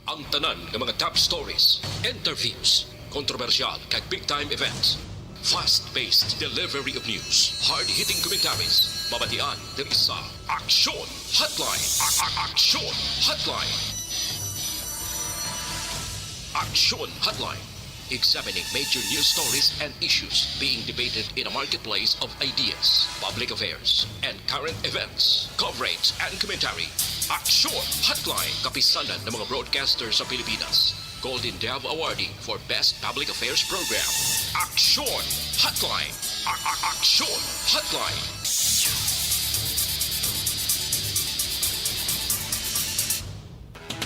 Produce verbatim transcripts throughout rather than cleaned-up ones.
Ang tanan nga mga top stories, interviews, kontrobersyal kag big time events. Fast-paced delivery of news, hard-hitting commentaries, mabatian diri sa Aksyon Hotline. A- a- Aksyon Hotline. Aksyon Hotline. Examining major news stories and issues being debated in a marketplace of ideas, public affairs, and current events. Coverage and commentary. Aksyon Hotline. Kapisanan ng mga broadcaster sa Pilipinas. Golden Dove Awardee for Best Public Affairs Program. Aksyon Hotline. A- a- Aksyon Hotline.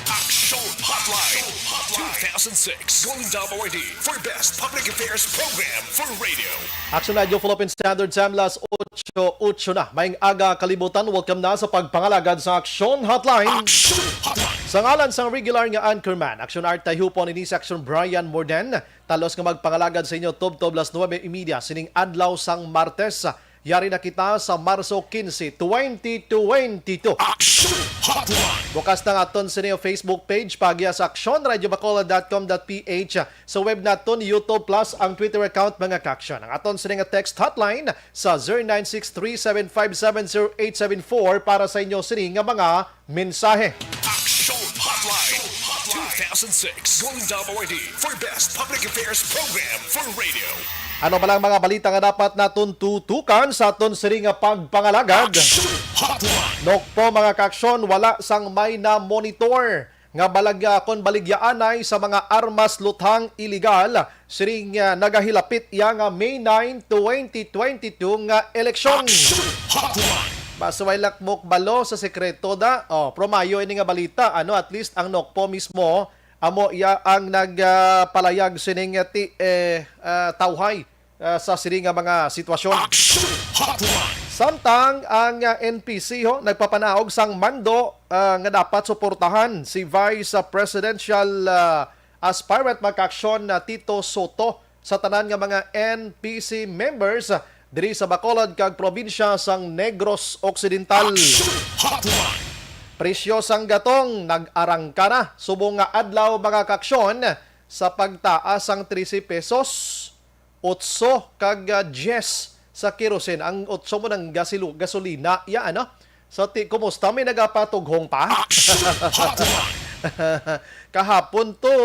Aksyon Hotline. Two thousand six Golden Dove Awardee for Best Public Affairs Program for Radio. Aksyon Radio, Philippine Standard Time, las otso, otso na. Maayong aga, kalibutan. Welcome na sa pagpangalagad sa Aksyon Hotline. Aksyon Hotline. Sa ngalan sang regular nga anchorman, Aksyon Art Tayhupon, ini si Aksyon Brian Morden. Talos nga magpangalagad sa inyo tubtob las nuebe y media sining adlaw sang Martes. Yari na kita sa Marso quince, twenty twenty-two. Aksyon Hotline. Bukas na ang aton sini Facebook page, pagiya sa aksyon radio bacolod dot com dot p h. Sa web naton, YouTube Plus, ang Twitter account, mga ka-aksyon. Ang aton sini nga text hotline sa zero nine six three seven five seven zero eight seven four para sa inyo sini nga mga mensahe. Aksyon Hotline. Two thousand six Golden Dove Awardee for Best Public Affairs Program for Radio. Ano ba lang mga balita nga dapat naton tutukan sa aton sini nga pagpangalagad? Aksyon Hotline. Nokpo, mga ka-aksyon, wala sang may na-monitor nga balag-, ah, kon baligyaanay sa mga armas luthang iligal, siring, ah, nagahilapit iya nga May nine, twenty twenty-two nga eleksyon. Aksyon Hotline. Basta way lakmok balo sa sekreto da. Oh, pero maayo ini nga balita, ano, at least ang Nokpo mismo, amo iya ang nagpalayag sining, ah, ti-, eh, ah, tawhay, ah, sa sini nga mga sitwasyon. Aksyon Hotline. Samtang ang, ah, N P C ho nagpapanaog sang mando, ah, nga dapat suportahan si Vice, ah, Presidential, ah, aspirant, mga ka-aksyon, na Tito Sotto sa tanan nga mga N P C members, ah, diri sa Bacolod kag probinsya sang Negros Occidental. Aksyon Hotline. Presyo sang gatong nag-arangka na subong nga adlaw, mga ka-aksyon, sa pagtaas sang trese pesos, otso kag, ah, dyes sa kerosene. Ang otso mo nang gasilu-, gasolina, ya, ano? So, ti, kumusta? May nagapatughong pa? Aksyon Hotline. Kahapon to,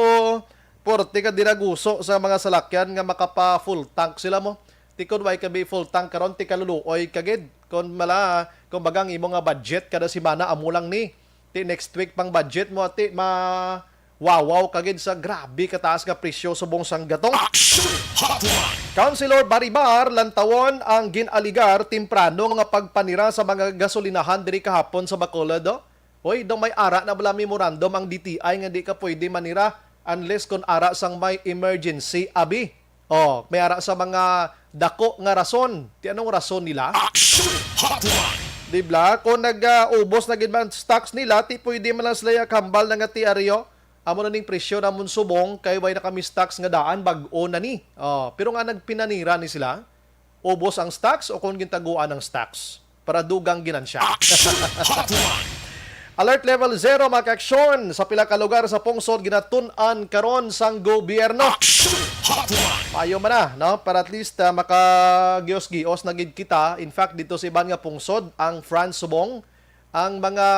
porte ka diraguso sa mga salakyan nga makapa full tank sila mo. Ti, kun way ka bi full tank karon, ti kaluluoy ka gid. Kun mala, kumbaga, ang imo nga budget kada semana, amo lang ni. Ti next week pang budget mo, ti ma-, wawaw ka gid sa grabe kataas nga presyo subong sang gatong. Aksyon Hotline. Councilor Baribar lantawon ang gin-aligar temprano nga pagpanira sa mga gasolinahan diri kahapon sa Bacolod, oh. Oy, daw may ara na bala memorandum ang D T I nga di ka pwede manira unless kon ara sang may emergency, abi. Oh, may ara sa mga dako nga rason. Ti anong rason nila? Aksyon Hotline. Di bala? Kung nag-ubos na gid man stocks nila, ti pwede man lang sila yakambal na nga ti ariyo. Amo na ning presyo namon subong kay way na kami stocks nga daan, bag-o na ni. Oh, pero nga nagpinanira ni sila. Ubos ang stocks o kung gintaguan ang stocks para dugang ginansya. Aksyon Hotline. Alert level zero, mga ka-aksyon, sa pila ka lugar sa pungsod ginatun-an karon sang gobyerno. Aksyon Hotline. Maayo man na, no? Para at least, ah, makagios-gios na gid kita. In fact, dito sa iban nga pungsod, ang France subong, ang mga,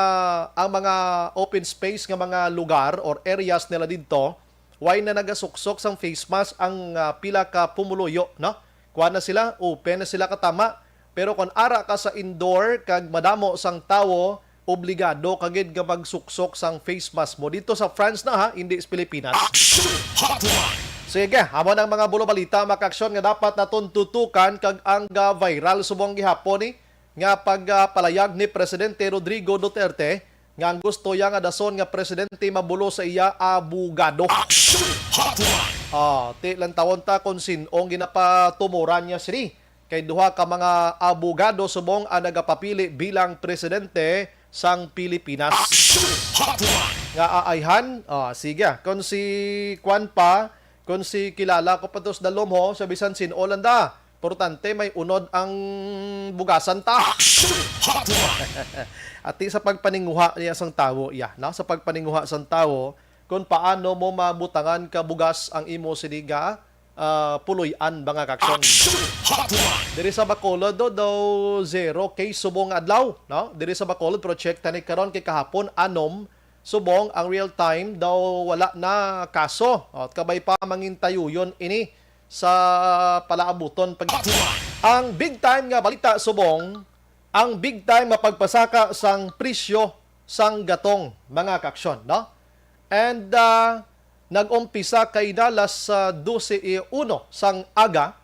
ang mga open space nga mga lugar or areas nila didto, way na nagasuksok sang face mask ang, ah, pila ka pumuluyo, no? Kuan na sila, open na sila katama. Pero kon ara ka sa indoor kag madamo sang tawo, obligado ka gid nga magsuksok sang face mask mo. Dito sa France na, ha, hindi sa Pilipinas. Aksyon Hotline. Sige, amo nang mga bulo balita, mga ka-aksyon, nga dapat naton tutukan, kag ang ga-viral subong gihapon ni nga pagpalayag ni Presidente Rodrigo Duterte nga ang gusto iya nga dason nga presidente mabulo sa iya abogado. Aksyon Hotline. Ah, ti lantawon ta kung sin-o ang ginapatumuran niya sini. Kay duha ka mga abogado subong ang nagapapili bilang presidente sang Pilipinas. Aksyon Hotline. Nga aayhan, ah, sige, kung si kwan pa, kung si kilala ko pa to sa dalom ho, sa bisan sin-o lang da. Importante may unod ang bugasan ta. Aksyon Hotline. Ati sa pagpaninguha niya sang tawo, iya, no? Sa pagpaninguha sang tawo, kung paano mo mabutangan ka bugas ang imo sini nga, ah, puloy-an, mga kaaksyon. Action Hotline! Diri sa Bacolod do, daw zero case subong nga adlaw, no? Diri sa Bacolod, pero check tani karon kay kahapon, anom subong ang real time, daw wala na kaso. O, kabay pa mangintayuyon ini sa palaabuton pag Hotline! Ang big time nga balita subong, ang big time nga pagpasaka sang presyo sang gatong, mga kaaksyon, no? And, ah, nag-umpisa kay dalas sa dose e uno sang aga,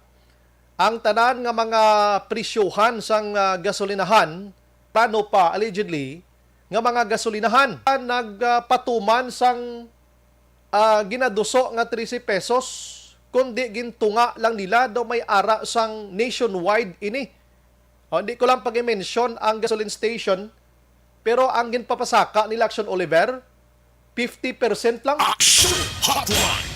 ang tanan nga mga presyohan sang, ah, gasolinahan, plano pa, allegedly, nga mga gasolinahan, nagpatuman sang, ah, ginaduso nga trese pesos, kundi gintunga lang nila daw may ara sang nationwide ini. O, hindi ko lang pag-mention ang gasoline station, pero ang ginpapasaka ni Lacson Oliver, fifty percent lang. Action Hotline!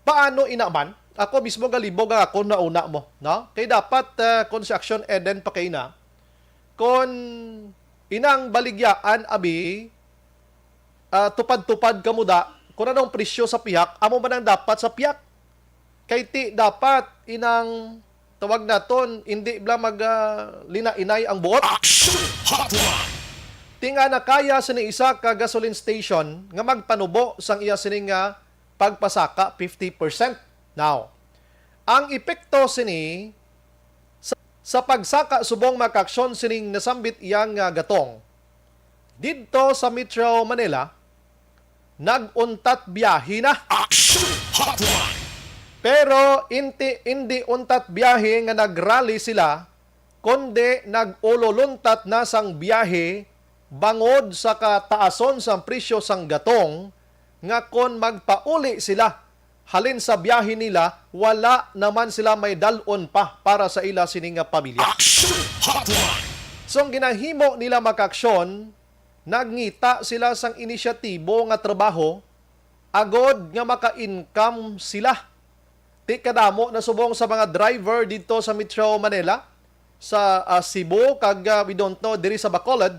Paano ina man? Ako mismo galibog ang ako nauna mo, no? Kay dapat, eh, kung si Action Eden pa kay na, kung inang baligyaan, abi, ah, tupad-tupad ka muda, kung anong presyo sa pihak, amo man ang dapat sa pihak. Kay ti dapat inang tawag naton, hindi bla mag, ah, linainay ang buot. Action Hotline! Tinga na kaya sini isa ka gasoline station nga magpanubo sang iya sini nga pagpasaka fifty percent. Now, ang epekto sini sa, sa pagsaka subong makaaksyon sining nasambit iya nga gatong didto sa Metro Manila, nag-untat biyahe na. Action Hotline! Pero inti, indi untat biyahe nga nagrally sila, kundi nag-ululuntat na sang biyahe bangod sa kataason sang presyo sang gatong, nga kon magpauli sila halin sa biyahe nila, wala naman sila may dal-on pa para sa ila sini nga pamilya. Action Hotline! So, ang ginahimo nila makaaksyon, nagngita sila sang inisyatibo nga trabaho agod nga maka-income sila. Ti kadamo na subong sa mga driver didto sa Metro Manila, sa, ah, Cebu, kag, ah, we don't know, diri sa Bacolod.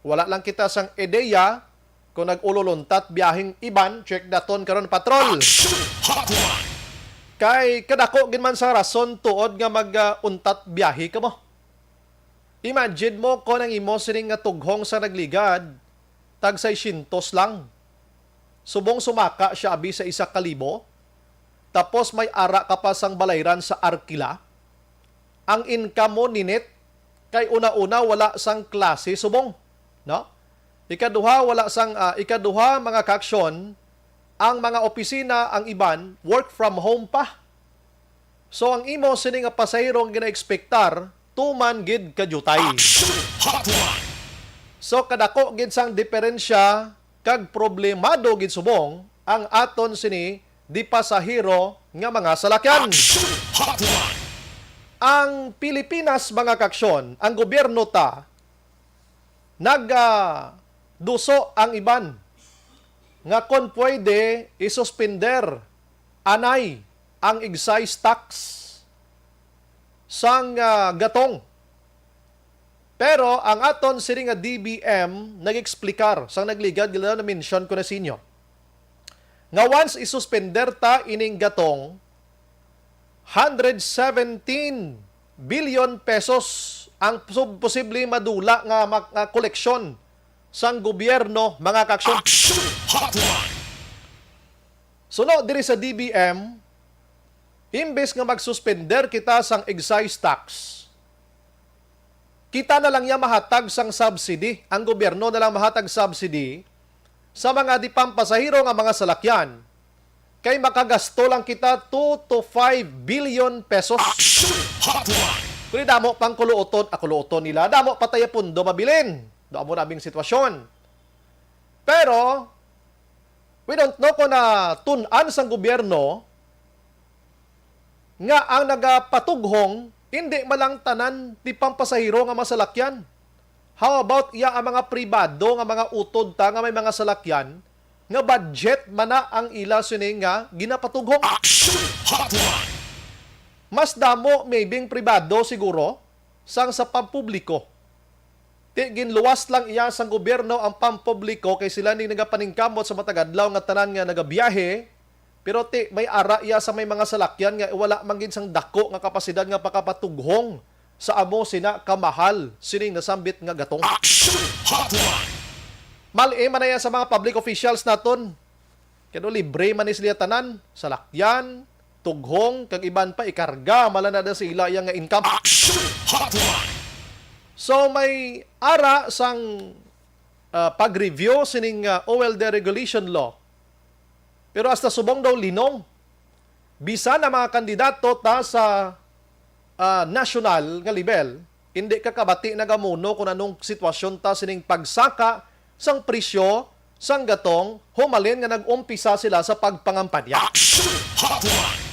Wala lang kita sang ideya kung nag-ululuntat biyaheng iban, check daton karon, patrol. Action Hotline! Kay kadako gid man sang rason tuod nga mag, ah, untat biyahe kamo. Imagine mo kon ang imo sining nga tughong sa nagligad, tag seiscientos lang. Subong sumaka siya abi sa isa ka libo, tapos may ara ka pa sang balayran sa arkila. Ang income mo ninit kay una-una wala sang klase subong, no? Ikaduha, wala sang, ah, ikaduha, mga kaaksyon, ang mga opisina, ang iban, work from home pa. So, ang imo sini nga pasahero nga ginaekspektar, tuman gid ka diutay. Action Hotline! So, kadako gid sang diferensya kag problemado gid subong ang aton sini di pasahero nga mga salakyan. Action Hotline! Ang Pilipinas, mga kaaksyon, ang gobyerno ta, nag, ah, duso ang iban nga kon pwede isuspender anay ang excise tax sang, ah, gatong. Pero ang aton sini nga D B M nag-eksplikar, sang nagligad, gila na-mention ko na sa inyo, nga once isuspender ta ining gatong, hundred seventeen billion pesos ang pos-, posible madula nga mak-, nga koleksyon sang gobyerno, mga kaaksyon. Action Hotline! Suno diri sa D B M, imbes nga magsuspender kita sang excise tax, kita na lang niya mahatag sang subsidy, ang gobyerno na lang mahatag subsidy sa mga di pampasahero nga mga salakyan, kay makagasto lang kita two to five billion pesos. Action Hotline! Kundi damo pang kuluoton, ah, kuluoton nila, damo pa tayo pundo mabilin. Do amo naming sitwasyon. Pero, we don't know kung natun-an sang gobyerno nga ang nagapatughong hindi man lang tanan di pampasahero nga masalakyan. How about iya ang mga pribado nga mga utod ta nga may mga salakyan nga budget man na ang ila sini nga ginapatughong? Action Hotline! Mas damo maybe ang pribado siguro sang sa pampubliko. Ti, ginluwas lang iya sang gobyerno ang pampubliko kay sila ni nagapaningkamot sa matag adlaw nga tanan nga nagabiyahe, pero ti, may ara iya sa may mga salakyan nga wala man gid sang dako nga kapasidad nga pakapatughong sa amo sina kamahal sining nasambit nga gatong. Action Hotline! Mal-i man na iya sa mga public officials naton. Kano libre man ni sila tanan, salakyan, tughong, kag iban pa, ikarga man lang na sa ila iya nga income. Action Hotline! So, may ara sang, ah, pag-review sining, ah, O L D regulation law. Pero hasta subong daw linong. Bisan ang mga kandidato ta sa, ah, nasyonal nga level, hindi ka kabati nagamuno kung anong sitwasyon ta sining pagsaka sang presyo sang gatong humalin nga nag-umpisa sila sa pagpangampanya. Action Hotline!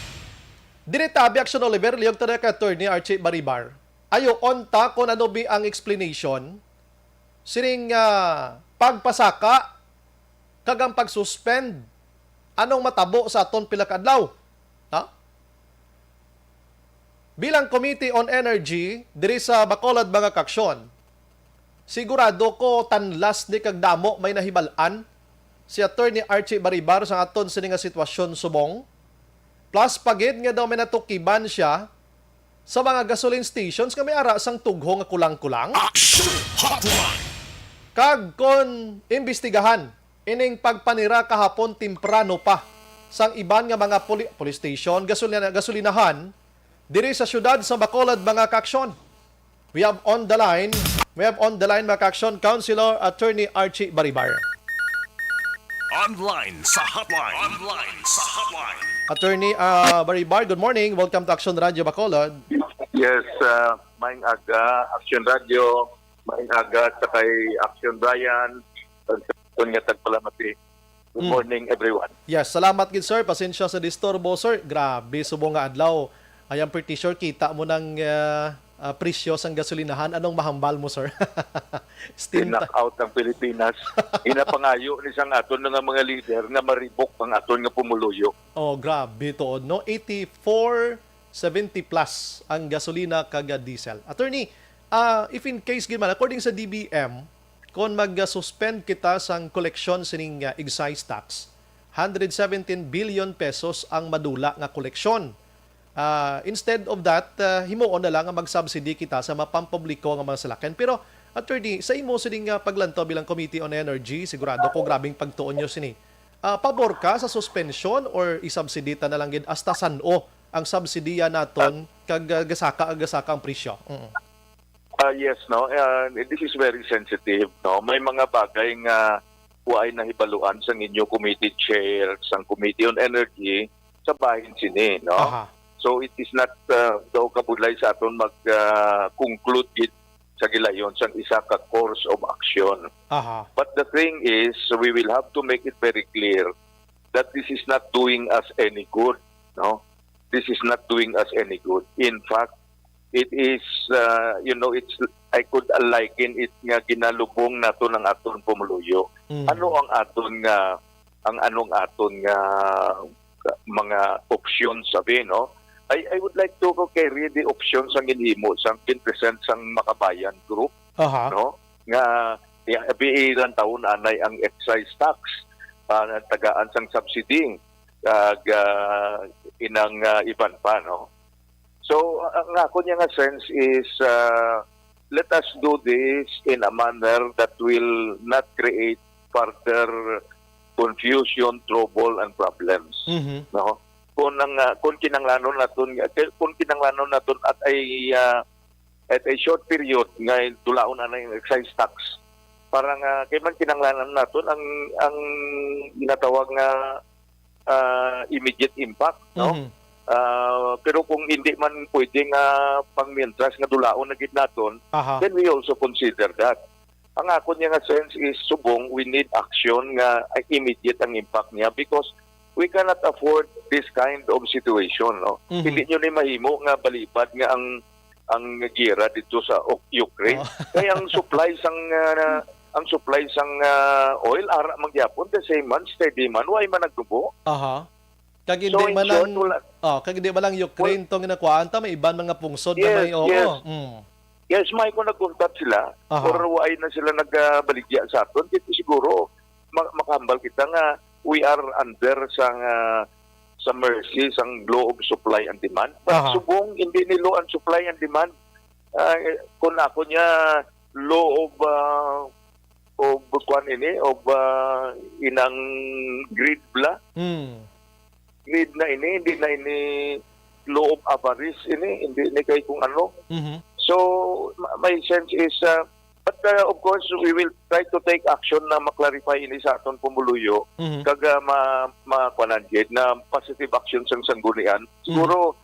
Diri ta, abi, Action Oliver, liyog ta na kay Attorney Archie Baribar. Ayoon ta kung ano bi ang explanation sining, ah, pagpasaka kag ang pag-suspend. Anong matabo sa aton pila ka adlaw? Ha? Bilang Committee on Energy diri sa Bacolod, mga kaaksyon, sigurado ko tanlas ni kag damo may nahibal-an si Attorney Archie Baribar sa aton sini nga sitwasyon subong. Plus pa gid nga daw may natukiban siya sa mga gasoline stations nga may ara sang tughong nga kulang-kulang. Action Hotline! Kag kon imbestigahan ining pagpanira kahapon temprano pa sang iban nga mga poli-, police station, gasolina-, gasolinahan diri sa siyudad sa Bacolod, mga kaaksyon. We have on the line, we have on the line, mga kaaksyon, Councilor Attorney Archie Baribar. Online sa hotline. Online sa hotline. Attorney, ah, Baribar, good morning. Welcome to Action Radio Bacolod. Yes, ah, maayong aga, Action Radio. Maayong aga sa kay Action Brian. Kung nga tagpalamati. Good Mm. morning, everyone. Yes, salamat gid, sir. Pasensya sa disturbo, sir. Grabe, subong nga adlaw. I am pretty sure kita mo ng, ah, ah, presyo sang gasolinahan. Anong mahambal mo, sir? Stint. Knock out ang Pilipinas. Inapangayo ni sang aton nga mga leader nga maribok ang aton nga pumuluyo. Oh, grabe tuod, no? Eighty-four seventy plus ang gasolina kag diesel. Attorney, ah, if in case gid man, according sa D B M, kon mag-suspend kita sang koleksyon sining, ah, excise tax, hundred seventeen billion pesos ang madula nga koleksyon. Ah, instead of that, ah, himuon na lang nga mag-subsidy kita sa mapampubliko nga mga salakyan. Pero, Attorney, sa imo sining, ah, paglantaw bilang Committee on Energy, sigurado ko grabing pagtuon nyo sini. Ah, pabor ka sa suspension or isubsidy ta na lang gid hasta san-o ang subsidiya naton kag, ah, gasaka, gasaka ang presyo? Mm. Ah, yes, no? Ah, this is very sensitive, no? May mga bagay nga wa ay nahibaluan sang inyo committee chair, sang Committee on Energy, sa bahin sini, no? Aha. So, it is not, ah, daw kabudlay sa aton mag, ah, conclude gid sa gilayon sang isa ka course of action. Aha. But the thing is, we will have to make it very clear that this is not doing us any good, no? This is not doing us any good. In fact, it is, uh, you know, it's, I could liken it nga ginalubong naton ang aton pumuluyo. Mm. Ano ang aton nga, ang anong aton nga mga options, sabi, no? I, I would like to carry the options ang ginhimo sang ginpresent sang Makabayan Group, Aha. no? Nga, ya, biilan taon anay ang excise tax, ah, tagaan sang subsidy, kag, ah, inang, ah, iban pa, no? So, ang ako niya nga sense is, ah, let us do this in a manner that will not create further confusion, trouble, and problems, Mhm. no? Kung ang, ah, kung kinanglanon naton, kung kinanglanon naton at ay, ah, at a short period nga dulaon na ang excise tax para nga kay man kinanglanon naton ang, ang ginatawag nga, ah, immediate impact, no? Mhm. Ah, pero kung hindi man pwede nga pang mientras nga dulaon na gid naton, Aha. then we also consider that. Ang akon niya nga sense is subong we need action nga immediate ang impact niya because we cannot afford this kind of situation, no? Mhm. Hindi nyo ni mahimo nga balibad nga ang, ang giyera dito sa Uk-, Ukraine. Oh. Kaya ang supply sang, ah, ang supply sang, ah, oil ara man gyapon the same man, steady man, wa man nagdubo. Aha. Kag So, hindi in man short, lang, wala oh, kag hindi man lang Ukraine tong ginakuhaan ta, may iban mga pungsod na Yes, may, oo. yes. Mm. Yes, may ko nag-contact sila, Aha. or why na sila nagabaligya sa aton. Kaya siguro, ma-, makahambal kita nga we are under sa, nga, sa mercy sang law of supply and demand. But Aha. subong, hindi ni law ang supply and demand. Ah, kung ako niya, law of, ah, of, kuwan ini, of, ah, inang greed bla. Hmm. Greed na ini, hindi na ini law of avarice ini, hindi ni kay kung ano. Mhm. So, ma-, my sense is, ah, but, ah, of course, we will try to take action na ma-clarify ini sa aton pumuluyo. Mhm. Kag, ah, ma-, ma-, kuwanan gid na positive action sang sanggunian. Mhm. Siguro,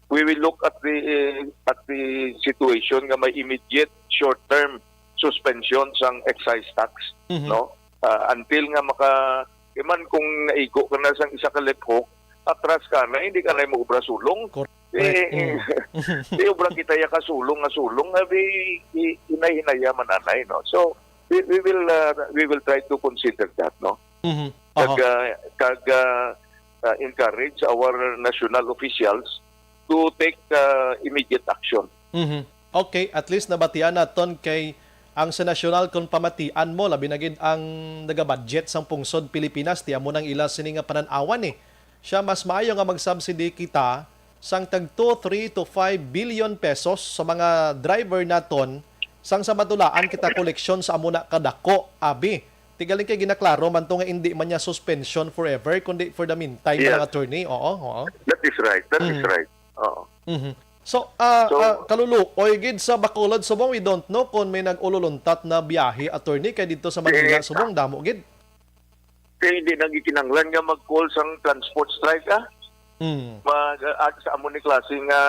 we will look at the, eh, at the situation nga may immediate short-term suspension sang excise tax, Mhm. no? Ah, until nga maka-, iman kung naigo ka na sang isa ka left hook, atras ka na, hindi ka na mo obra sulong. Correct. Eh, Mm. di obra kita ya ka sulong nga sulong, nga di, di hinay-hinaya man anay, no? So, we, we will, uh, we will try to consider that, no? Mhm. Kag, Aha. uh, kag, uh, uh, encourage our national officials to take, uh, immediate action. Mhm. Okay, at least nabatian naton kay ang sa nasyonal, kung pamatian mo, labi na gid ang nagabudget sang pungsod Pilipinas, ti amo nang ila sini nga panan-awan, eh. Siya, mas maayo nga mag-subsidy kita sang tag two, three to five billion pesos sa mga driver naton, sang sa madulaan kita koleksyon sa amo na kadako, abi. Ti galing kay ginaklaro man to nga indi man niya suspension forever, kundi for the meantime Yeah. lang, attorney. Oo, oo. That is right. That is Mm. right. Oo. Mhm. So, ah, So, ah, kaluluoy gid sa Bacolod subong, we don't know kung may nag-ululuntat na biyahe, attorney, kay dito sa Manila Eh, subong, damo gid. Kay hindi na gikinahanglan nga mag-call sang transport strike, ah. Mm. Mag, ah, sa amo ni klase nga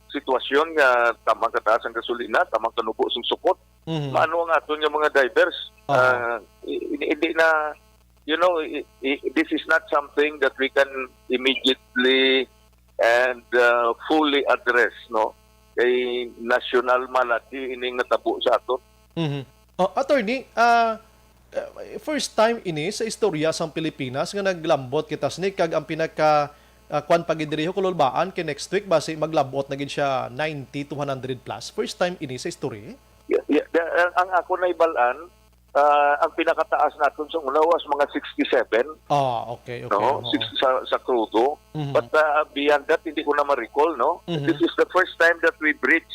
sitwasyon nga tamang kataas ang gasolina, tamang kanubo sang sukot. Mhm. Maano ang aton nga mga drivers? Aha. Ah, i-, i-, hindi na, you know, i-, i-, this is not something that we can immediately and, uh, fully address, no? Kay national malady ining natabo sa aton. Mhm. Oh, attorney, ah, eh, first time ini sa istorya sang Pilipinas nga naglambot kita sini, kag ang pinaka, ah, kwan pa gid diri, kululbaan kay next week basi maglabot na gid siya ninety to one hundred plus. First time ini sa istorya? Yeah, yeah. The, ang, ang ako na ibalan, ah, ang pinakataas naton sa una was mga sixty-seven, Ah, okay, okay. no? Oo. Six, sa, sa crudo. Mhm. But, ah, beyond that, hindi ko na ma-recall, no? Mhm. This is the first time that we breach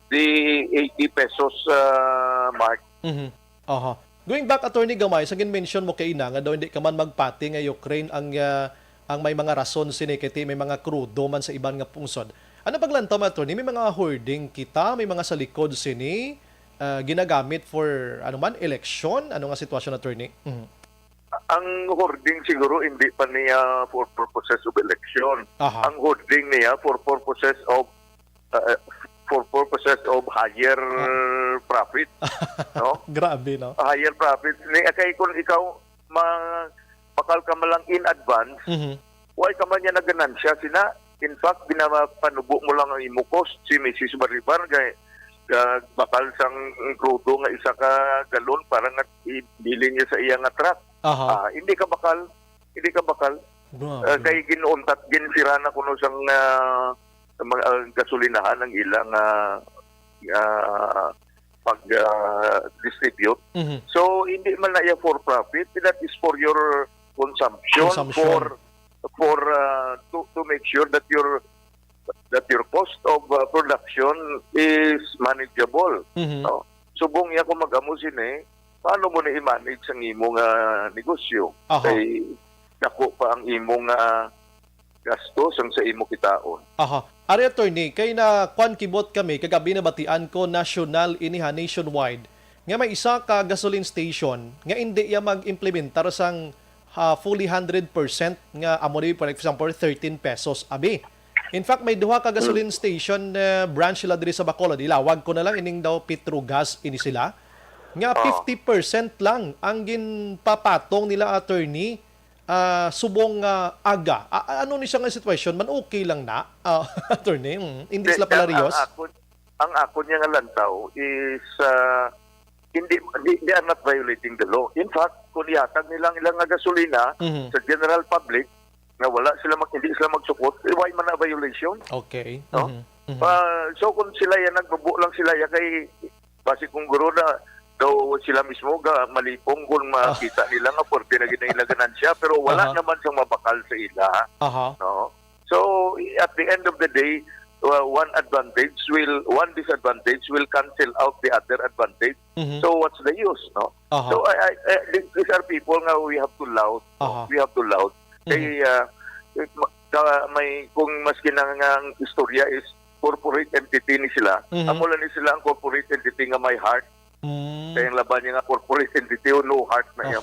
the eighty pesos, ah, mark. Mhm. Aha. Going back, attorney, gamay sa gin-mention mo kay ina nga daw hindi ka man magpati nga Ukraine ang, ah, ang may mga rason sini kay ti may mga crudo man sa iban nga pungsod. Ano paglantaw mo, attorney? May mga hoarding kita, may mga sa likod sini, ah, ginagamit for, ano man, election? Ano nga sitwasyon, attorney? Mhm. Ang hoarding siguro hindi pa niya for purposes of election. Aha. Ang hoarding niya for purposes of, uh, for purposes of higher Ah. profit, no? Grabe, no? Higher profit. Ni, kay kung ikaw, ma-, bakal ka man lang in advance, Mhm. why ka man niya naganansya sina? In fact, ginapanubo mo lang ang imo cost. Si Missus Baribar, kay, ah, bakal sang krudo nga isa ka galon para nga ibilin niya sa iya nga truck. Aha. Ah, hindi ka bakal, hindi ka bakal. Grabe. Ah, kay ginuuntat, ginsira na kuno sang, ah, sa mga, ah, gasolinahan ang ilang, ah, ah, pag, ah, distribute. Mhm. So, hindi man na iya for profit, that is for your consumption, Consumption. for, for, ah, to, to make sure that your, that your cost of, ah, production is manageable. Mhm. No? Subong niya kung mag-amo sini, paano mo na i-manage ang imo nga negosyo? Aha. Kay dako pa ang imo nga gasto sang sa imo kitaon. Aha. Ari, attorney, kay na kwan kibot kami, kagabi nabatian ko, national ini ha, nationwide, nga may isa ka gasoline station nga indi iya mag-implementar sang, ah, fully hundred percent nga amo ni, for example, thirteen pesos abi. In fact, may duha ka gasoline station, eh, branch sila diri sa Bacolod. Ilawag ko na lang ining daw Petrogas ini sila. Nga Oo. fifty percent lang ang ginpapatong nila, attorney, ah, subong nga aga. A-, a-, ano ni siya nga sitwasyon man? Okay lang na, ah, attorney? Mm, hindi Di, sila ang, ang palariyos? akon, ang akon niya nga lantaw is, ah, hindi, di, they are not violating the law. In fact, kung ihatag nila ang ilang nga gasolina Mhm. sa general public, nga wala sila mag-, hindi sila magsukot, eh, why man na violation? Okay. No? Mhm. Mhm. Ah, so kung sila yan, nagbubo lang sila yan kay basi kung guro na daw sila mismo ga malipong kung makita nila nga pwerte na gid ang ilang ganansya, pero wala Aha. naman siyang mabakal sa ila, Aha. no? So, at the end of the day, uh, one advantage will, one disadvantage will cancel out the other advantage. Mhm. So, what's the use, no? Aha. So, I, I, I, these are people nga we have to laud, no? Aha. We have to laud. Mhm. Kay, uh, ma-, ka, may, kung maski na nga ang istorya is corporate entity ni sila, Mhm. amo lang ni sila ang corporate entity nga may heart. Mm. Kay ang laban niya nga corporate entity, no heart na iya.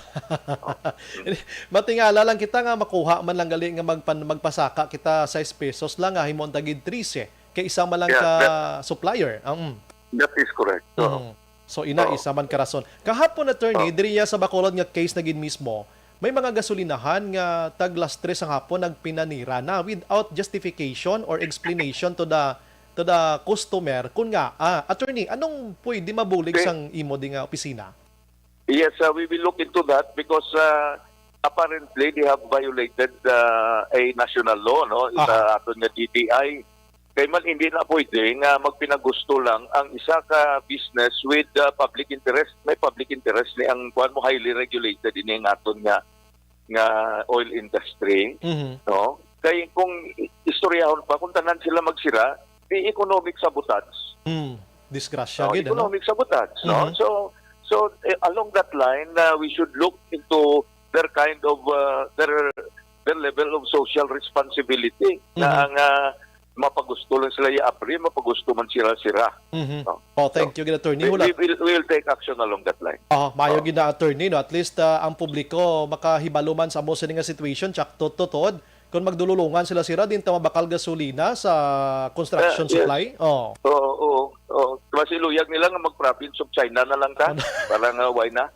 Matingala lang kita nga makuha man lang gali nga magpan-, magpasaka kita sais pesos lang nga himo ang tagid trese kay isa man lang Yeah, ka that supplier. Ah, mm. That is correct. Oo. Mhm. So, ina, Oo. isa man ka rason. Kahapon, attorney, Oo. diriya sa Bacolod nga case na gid mismo, may mga gasolinahan nga tag las tres ang hapon nagpinanira na without justification or explanation to the, to the customer. Kun nga, ah, attorney, anong pwede mabulig Kay sang imo di nga opisina? Yes, uh, we will look into that because, uh, apparently they have violated, uh, a national law, no? Sa Aha. aton nga D T I. Kay man, hindi na pwede nga magpinagusto lang ang isa ka business with, uh, public interest. May public interest ni ang, kuwan mo, highly regulated ini ang aton nga, nga oil industry, Mhm. no? Kay kung i-, istoryahon pa, kung tanan sila magsira, di economic sabotage. Hmm. Disgrasya No, gid, ano? economic sabotage, no? Mhm. So, so, eh, along that line, uh, we should look into their kind of, uh, their, their level of social responsibility na Mhm. ang, uh, mapagusto lang sila iabri, mapagusto man sila sira. Mhm. No? Oh, thank So, you gid, attorney. we, Wala. we will, we will take action along that line. Ah, maayo Oh. gid na, attorney, no? At least, ah, ang publiko makahibalo man sa amo sini nga situation, tsak totod. Kung magdululungan sila, sira din ta mabakal gasolina sa construction Ah, yes. supply. Oh. Oo, oo, oo. Mas iluyag nila nga mag-province of China na lang ta. Ano? Para nga, why na?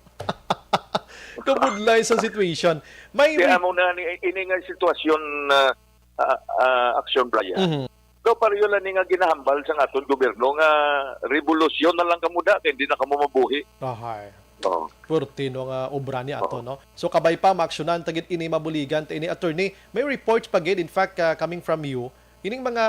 Kabudlay sa situation. May Kaya re- mo na ni, ini nga sitwasyon, ah, ah, ah, Action Brian. Mhm. So, pareho lang ni nga ginahambal sang aton gobyerno nga revolusyon na lang kamo da, kay hindi na kamo mabuhi. Ahay. Oo. Purti no nga obra ni ato, Oo. no? So, kabay pa, maaksyonan ta gid ini mabuligan ta ini, attorney. May reports pa gid, in fact, ah, coming from you, ining mga,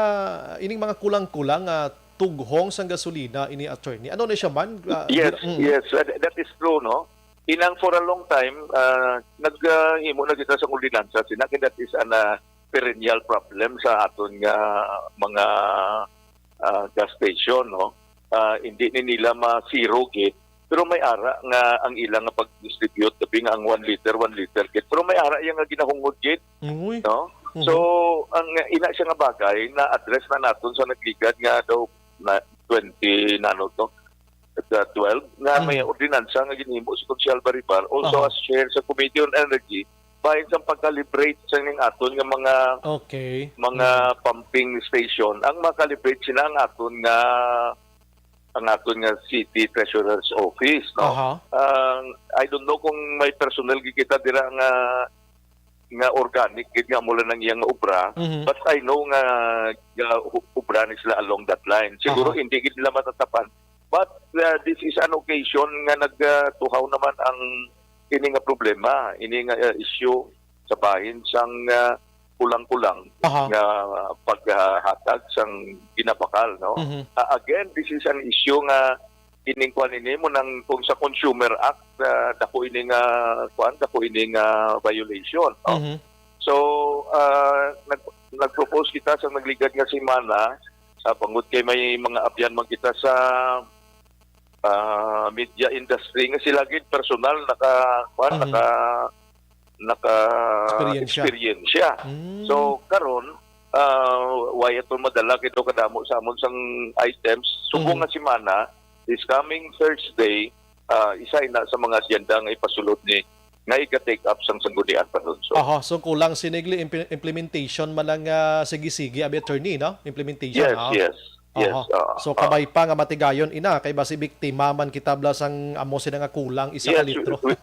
ining mga kulang-kulang nga tughong sang gasolina ini, attorney. Ano na siya man? Ah, Yes, dir-, mm. yes, uh, th-, that is true, no? Inang for a long time, ah, nag, ah, himo na kita sa ordinansa, sina, kay that is an, ah, perennial problem sa aton nga mga, ah, gas station, no? Ah, hindi ni nila ma-zero gid, pero may ara nga ang ilang nga pag-distribute, tabi nga ang one liter, one liter gid. Pero may ara iya nga ginahungod gid, Uy. no? Mhm. So, ang ina siya nga bagay na address na naton sa nagligad nga daw na twenty nano to, the twelve, nga may Mhm. ordinansa nga ginhimo si Konsehal Baribar, also Aha. as chair sa Committee on Energy, bahin sa pag-calibrate sa ning aton nga mga Okay. mga Mhm. pumping station. Ang makalibrate sila ang aton nga, ang aton nga City Treasurer's Office, no? Aha. Ang, I don't know kung may personnel gid kita dira nga, nga organic gid nga mula nang iyang obra, Mhm. but I know nga, nga hu-, obra ni sila along that line. Siguro Aha. hindi gid nila matatapan. But, uh, this is an occasion nga nag, uh, tuhaw naman ang ini nga problema, ini nga, uh, issue sa bahin sang, uh, kulang-kulang Aha. nga paghatag sang ginabakal, no? Mhm. Uh, again, this is an issue nga kining kuan ini mo nang kung sa Consumer Act, uh, dako ini nga kuan, dako ini nga violation, no? Mhm. So, uh, nag-, nag-propose kita sa nagligad nga semana, sa bangod kay may mga abyan man kita sa, ah, media industry nga sila gid personal naka, kuwan, Mhm. naka, naka Eksperyensya. eksperyensya. Mm. So, karon, ah, way ato madala kay daw kadamo sa amon sang items. Subong Mhm. nga semana, this coming Thursday, ah, isa ina sa mga agenda nga ipasulod ni, nga iga-take up sang Sangguniang Panlungsod. Aha, so kulang sinigli imp-, implementation man lang, ah, sige-sige, abi, attorney, no? Implementation, Yes, ah. yes, yes, Aha. ah, So, ah. kabay pa nga matigayon ina, kay basi biktima man kita bala sang amo sina nga kulang isa ka Yes, we, litro. we,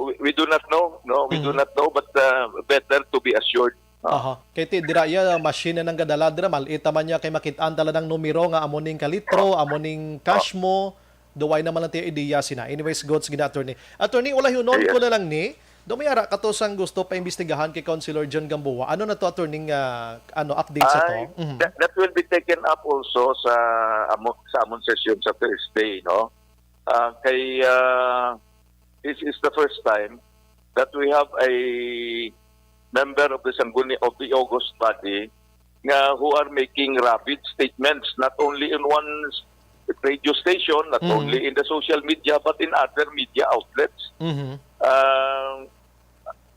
we, we do not know, no? We do Mhm. not know, but, uh, better to be assured. Ah. Aha. Kay ti, dira iya, machine na nang gadala, dira, mal-ita man niya kay makit-an talagang numero nga amo ning kalitro, amo ning cash mo, duway naman lang tayo ideya sina. Anyways, goods gina, attorney. Attorney, ulayonon ko Yes. na lang ni, Do may ara ka to sang gusto paimbestigahan kay Councilor John Gamboa. Ano na to, attorney, nga, ano, update sa to? Ay, Mhm. that, that will be taken up also sa amo, sa amon session sa Thursday, no? Ah, kay, ah, this is the first time that we have a member of the Sangguni, of the August body nga who are making rabid statements, not only in one s-, radio station, not Mhm. only in the social media, but in other media outlets. Mhm. Ah,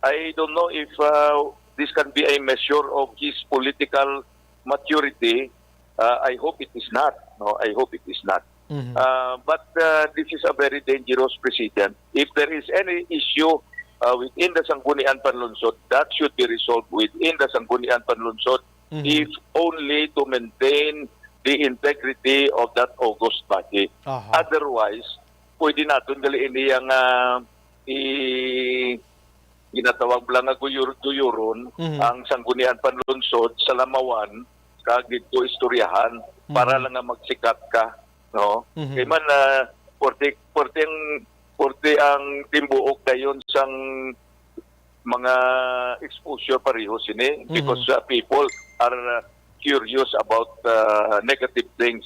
I don't know if, uh, this can be a measure of his political maturity. Uh, I hope it is not. No, I hope it is not. Mhm. Uh, but, uh, this is a very dangerous precedent. If there is any issue, uh, within the Sanggunian Panlunsod, that should be resolved within the Sanggunian Panlunsod Mhm. if only to maintain the integrity of that august body. Aha. Otherwise, pwede naton gali ini ang, ah, i-, ginatawag lang nga guyur-, guyuron Mhm. ang Sanggunian Panlunsod sa lamawan kag didto istoryahan para Mhm. lang nga magsikat ka, no? Mhm. Kay man, ah, forty, forty ang, forty ang timbuok dayon sang mga exposure pareho sini Mhm. because, uh, people are, uh, curious about, uh, negative things.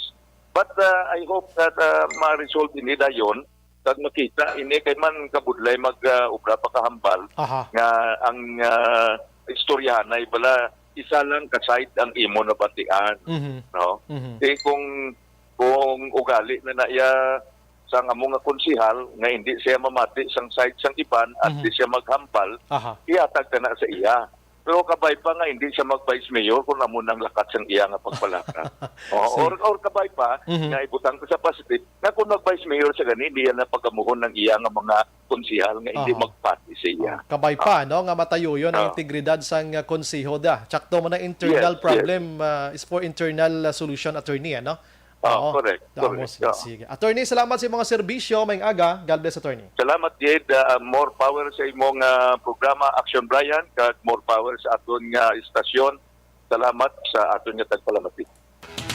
But, uh, I hope that, uh, ma-resolve ini dayon kag makita ini kay man kabudlay mag, uh, obra pa kahambal Aha. nga ang, uh, istoryahanay bala isa lang ka side ang imo nabatian, Mhm. no? Mhm. Di kung, kung ugali na na iya sang amo nga konsehal nga hindi siya mamati sang side sang iban at Mhm. di siya maghambal, Aha. ihatag ka na sa iya. Pero kabay pa nga hindi siya mag-vice mayor kung amo nang lakat sang iya nga pagpalaka. O, Si or, or kabay pa Mhm. nga ibutang ko sa positive nga kung mag-vice mayor siya gani, hindi yan ang pagamuhon ng iya nga mga konsehal nga hindi Oh. magpati sa iya. Ah, kabay pa, no, nga matayuyon ang Oh. integridad sang, ah, konseho da. Tsakto man ang internal Yes, yes. problem, ah, is for internal, ah, solution, attorney, ano? Oh, Oo. correct, Tama, correct. sige, Oo. sige. Attorney, salamat sa mga serbisyo. Maayong aga. God bless, attorney. Salamat, Jade. Ah, more power sa imong, ah, programa, Action Brian, kag more power sa aton nga istasyon. Salamat sa aton nga tagpalamati.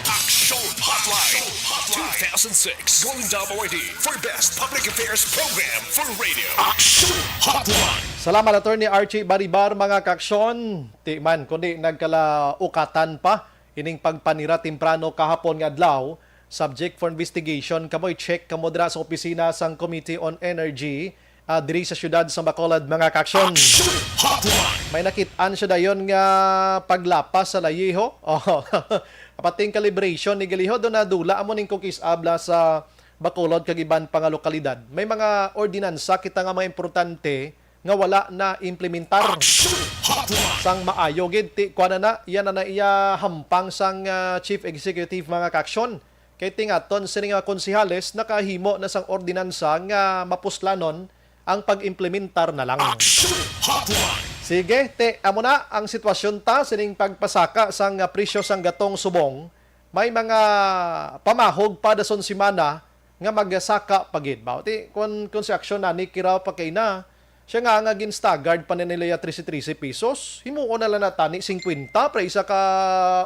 Action Hotline two thousand six Golden Dome Awardee for Best Public Affairs Program for Radio. Action Hotline. Salamat, Attorney Archie Baribar, mga kaaksyon. Ti man, kundi nagkalaukatan pa ining pagpanira temprano kahapon nga adlaw, subject for investigation. Kamoy check kamo dira sa opisina sang Committee on Energy, ah, diri sa siyudad sa Bacolod, mga kaaksyon. Action Hotline. May nakit-an siya dayon nga paglapas sa layiho. Oh. Pati ang calibration ni Galiho, do nadula amo ning cookies abla sa Bacolod kag iban pa nga lokalidad. May mga ordinansa kita nga mga importante nga wala na implementar Action Hotline. Sang maayo gid. Ti, kuan na na, yan na na iya hampang sang, ah, Chief Executive, mga kaaksyon. Kay tingaton sini nga konsehales nakahimo na sang ordinansa nga mapuslanon ang pag-implementar na lang. Action Hotline. Sige, te, amo na ang sitwasyon ta sining pagpasaka sang, ah, presyo sang gatong subong. May mga pamahog pa dason semana nga magasaka pa gid. Mao ti, kun, kun si Aksyon nani kiraw pa kay na, siya nga, nga gin-staggered pa na nila ya trese trese pesos, himuon na lang na tani singkwenta para isa ka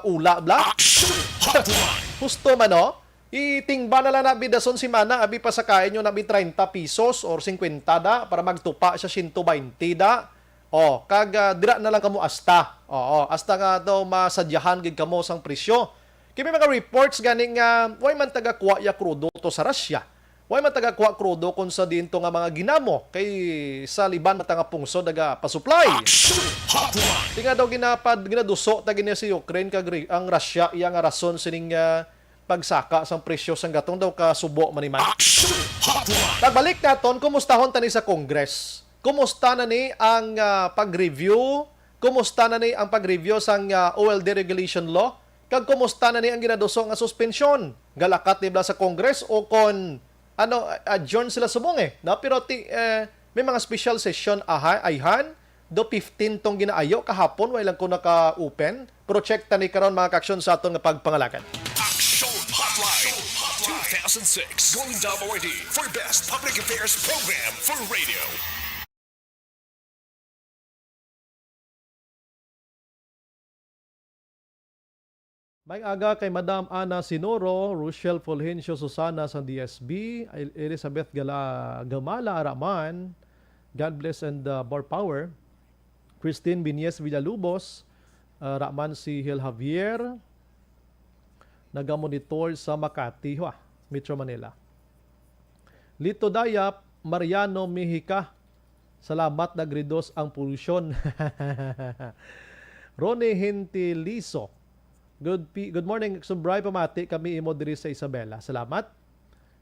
ula, bla? Action Hotline. Husto man, no? Itingba na lang na bidason semana, abi pasakain nyo na bi treinta pesos or singkwenta da, para magtupa siya siyento baynte da. Oh, kag, ah, dira na lang kamo asta. Oo, asta nga daw masadyahan gid kamo sang presyo. Kay may mga reports gani nga way man taga kuha ya krudo to sa Russia. Way man taga kuha krudo kon sa diin to nga mga ginamo kay sa Liban man ta nga pungsod naga pasuplay. Action Hotline. Ti nga daw ginapad-, ginaduso ta gini si Ukraine kag ri-, ang Russia iya nga rason sining, ah, pagsaka sang presyo sang gatong daw kasubo man ni man. Action Hotline. Pagbalik naton, kumustahon ta ni sa Congress. Kumusta na ni ang, ah, pag-review? Kumusta na ni ang pag-review sang, ah, O L D regulation law? Kag kumusta na ni ang ginaduso nga suspensyon? Galakat ni bala sa Congress o kon ano, adjourn sila subong eh, no? Pero ti, eh, may mga special session aha-, ayhan, do fifteen tong ginaayo kahapon, way lang ko naka-open. Pero check ta ni karon, mga kaaksyon, sa aton nga pagpangalagan. Action Hotline two thousand six Golden Dome Awardee for Best Public Affairs Program for Radio. May aga kay Madam Ana Sinoro, Rochelle Fulgencio Susana sa D S B, El-, Elizabeth Gala-, Gamala Araman, God bless and, uh, more power. Christine Binies Villalubos, uh, ra man si Hil Javier, nagamonitor sa Makati, ha, Metro Manila. Lito Dayap, Mariano Mejica, salamat, nagreduce ang polusyon. Ronnie Hintiliso, good, pi- good morning, Subray, pamati kami imo diri sa Isabela. Salamat.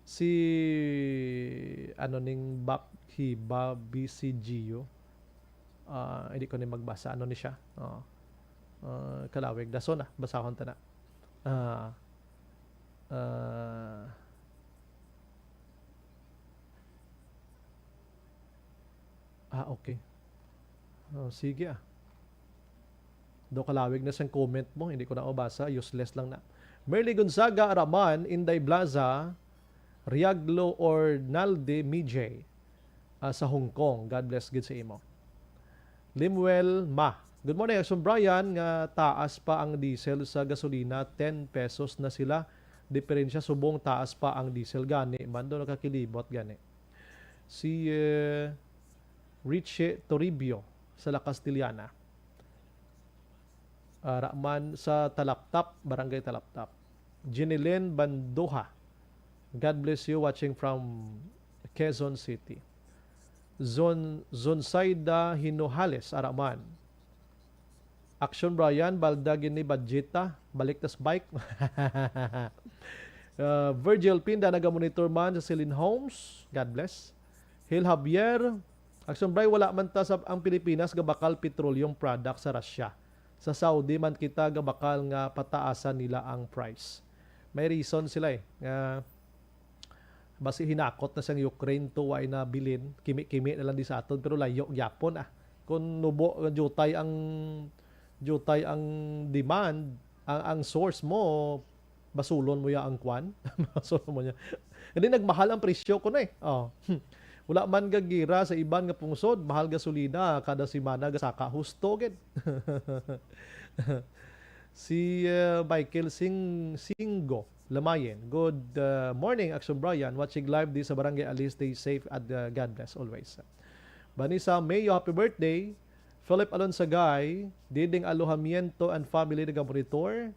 Si, ano ning Bak-, Hiba B C G U? Ah, hindi ko ni magbasa. Ano ni siya? Oh. Ah, kalawig. Dason na. Basahon ta na. Ah, ah, ah, okay. Oh, sige, ah. Daw kalawig na sang comment mo, hindi ko na mabasa, useless lang na. Merly Gonzaga Araman, Inday Blaza, Riaglo or Naldi Mijay, ah, sa Hong Kong. God bless gid sa imo. Limuel Ma. Good morning, Action Brian, nga taas pa ang diesel sa gasolina, ten pesos na sila. Diferensya subong taas pa ang diesel gani. Mando nakakilibot gani. Si, eh, Richie Toribio sa La Castellana. Ah, ra man sa Talaptap, Barangay Talaptap. Jeneline Bandoha, God bless you, watching from Quezon City. Zon, Zonsaida Hinojales, ara man. Action Brian, balda gini budgeta, balik tas bike. Uh, Virgil Pinda, nagamonitor man sa Celine Homes. God bless. Hil Javier, Action Bri, wala man ta sa ang Pilipinas gabakal petroleum product sa Russia. Sa Saudi man kita gabakal nga pataasan nila ang price. May reason sila eh, nga basi hinakot na sang Ukraine to, way na bilin, kimi-kimi na lang di sa aton, pero layo gyapon ah. Kung nubo, jutay ang, jutay ang demand, ang, ang source mo, basulon mo ya ang kwan. Basulon mo niya. Hindi, nagmahal ang presyo ko na eh. Oh. Wala man gagira sa iban nga pungsod, mahal gasolina kada semana gasaka, husto gid. Si, uh, Michael Sing Singgo Lamayen. Good, uh, morning, Action Brian. Watching live di sa Barangay Alis. Stay safe at, uh, God bless always. Vanessa Mayo, happy birthday. Philip Alonsagay, Diding Alojamiento and family nagamonitor.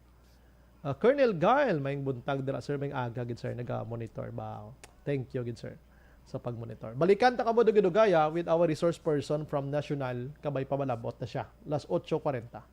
Uh, Colonel Gail, maayong buntag dira, sir, maayong aga gid, sir, nagamonitor ba? Thank you gid, sir, sa pagmonitor. Balikan ta kamo dugay-dugaya with our resource person from National, kabay pamalabot na siya. Las otso kwarenta.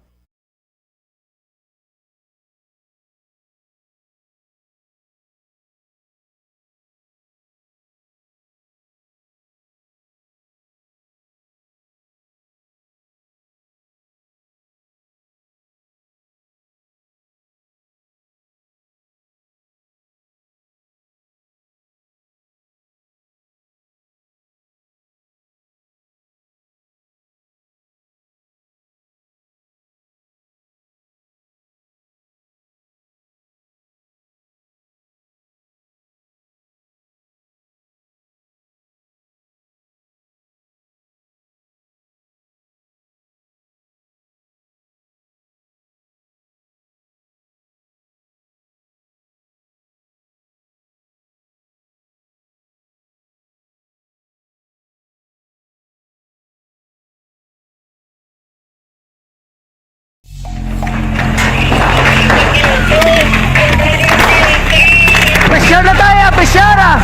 Pressure na tayo, pressure ah!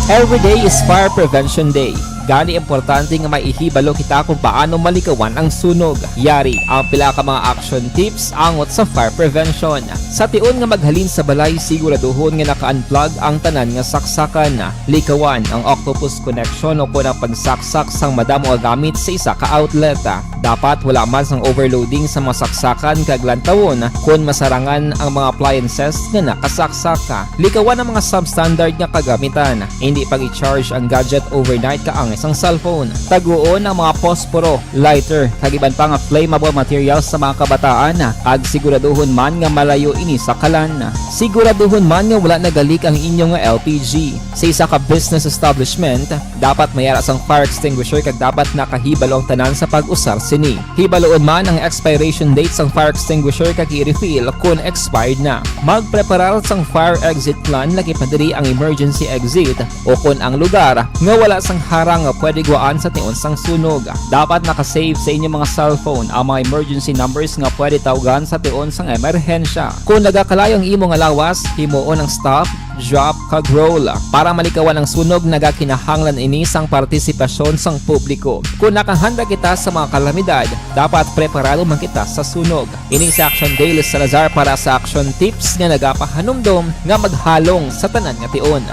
Every day is Fire Prevention Day. Gani, importante nga may ihibalo kita kung paano malikawan ang sunog. Yari ang pila ka mga action tips angot sa fire prevention. Sa tion nga maghalin sa balay, siguraduhon nga naka-unplug ang tanan nga saksakan. Likawan ang octopus connection o kon ang pagsaksak sang madamo nga gamit sa isa ka outlet. Dapat wala man sang overloading sa mga saksakan kag lantawon kon masarangan ang mga appliances nga nakasaksak. Likawan ang mga substandard nga kagamitan. Hindi pag-i-charge ang gadget overnight kaangay sang cellphone. Taguon ang mga posporo, lighter, kag iban pa nga flammable materials sa mga kabataan, kag siguraduhon man nga malayo ini sa kalan. Siguraduhon man nga wala nagalik ang inyo nga L P G. Sa isa ka business establishment, Dapat may ara sang fire extinguisher kag dapat nakahibalo ang tanan sa pag-usar sini. Hibaluon man ang expiration date sang fire extinguisher kag i-refill kon expired na. Magpreparar sang fire exit plan, lakip na diri ang emergency exit o kon ang lugar nga wala sang harang nga pwede guwaan sa tion sang sunog. Dapat naka-save sa inyo mga cellphone ang mga emergency numbers nga pwede tawgan sa tion sang emerhensya. Kon nagakalayo ang imo nga lawas, himuon ang stop, drop, kag roll. Para malikawan ang sunog, nagakinahanglan ini sang partisipasyon sang publiko. Kon nakahanda kita sa mga kalamidad, dapat preparado man kita sa sunog. Ini si Action Dale Salazar para sa Action Tips nga nagapahanumdom nga maghalong sa tanan nga tion.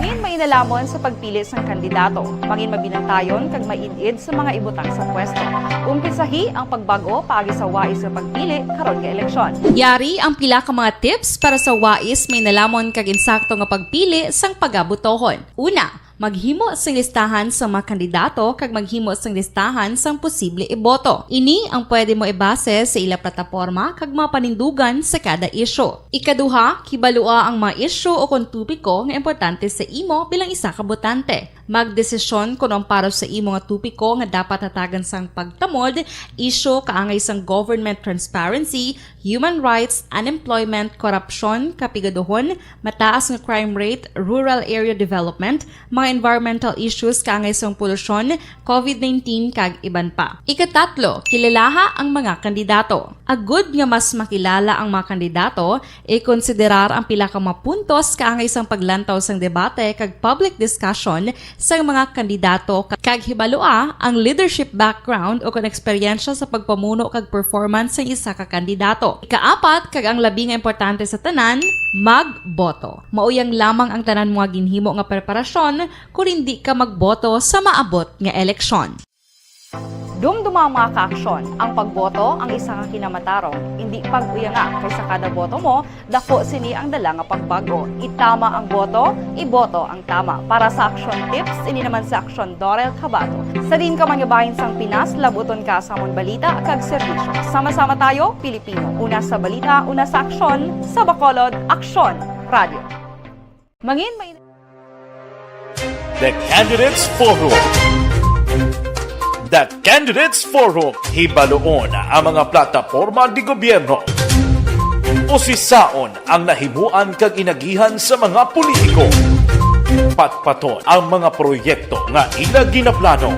Mangin mainalamon sa pagpili sang kandidato. Mangin mabinantayon kag maid-id sa mga ibutang sa pwesto. Umpisahi ang pagbag-o paagi sa wais nga pagpili karon nga eleksyon. Yari ang pila ka mga tips para sa wais mainalamon kag insakto nga pagpili sang pagabotohon. Una, maghimo sing listahan sa mga kandidato kag maghimo sing listahan sang posible iboto. Ini ang pwede mo ibase sa ila plataporma kag mga panindugan sa kada isyu. Ikaduha, kibalua ang mga isyu o kon topiko nga importante sa imo bilang isa ka botante. Magdesisyon kon ang para sa imo nga topiko nga dapat hatagan sang pagtamod, isyu kaangay sang government transparency, human rights, unemployment, korupsyon, kapigaduhon, mataas nga crime rate, rural area development, mga environmental issues kaangay sang polusyon, covid nineteen, kag iban pa. Ikatatlo, kilalaha ang mga kandidato. Agud nga mas makilala ang mga kandidato, ikonsiderar ang pila ka mga puntos kaangay sang paglantaw sang debate kag public discussion sang mga kandidato, kag hibalua ang leadership background o kon eksperyensya sa pagpamuno kag performance sang isa ka kandidato. Ikaapat, kag ang labi nga importante sa tanan, magboto. Mauyang lamang ang tanan mo nga ginhimo nga preparasyon kon indi ka magboto sa maabot nga eleksyon. Dumduma ang mga kaaksyon. Ang pagboto ang isa ka kinamatarong. Indi pag-uyanga, kay sa kada boto mo, dako sini ang dala nga pagbag-o. Itama ang boto, iboto ang tama. Para sa Action Tips, ini naman si Action Dorel Cabato. Sa diin ka man nga bahin sang Pinas, labuton ka sa amon balita kag serbisyo. Sama-sama tayo, Pilipino. Una sa balita, una sa aksyon, sa Bacolod, Aksyon Radio. Mangin may The Candidates Forum. The Candidates Forum. Hibaluon ang mga plataporma di gobyerno. Usisaon ang nahimuan kag inagihan sa mga politiko. Patpaton ang mga proyekto nga ila ginaplano.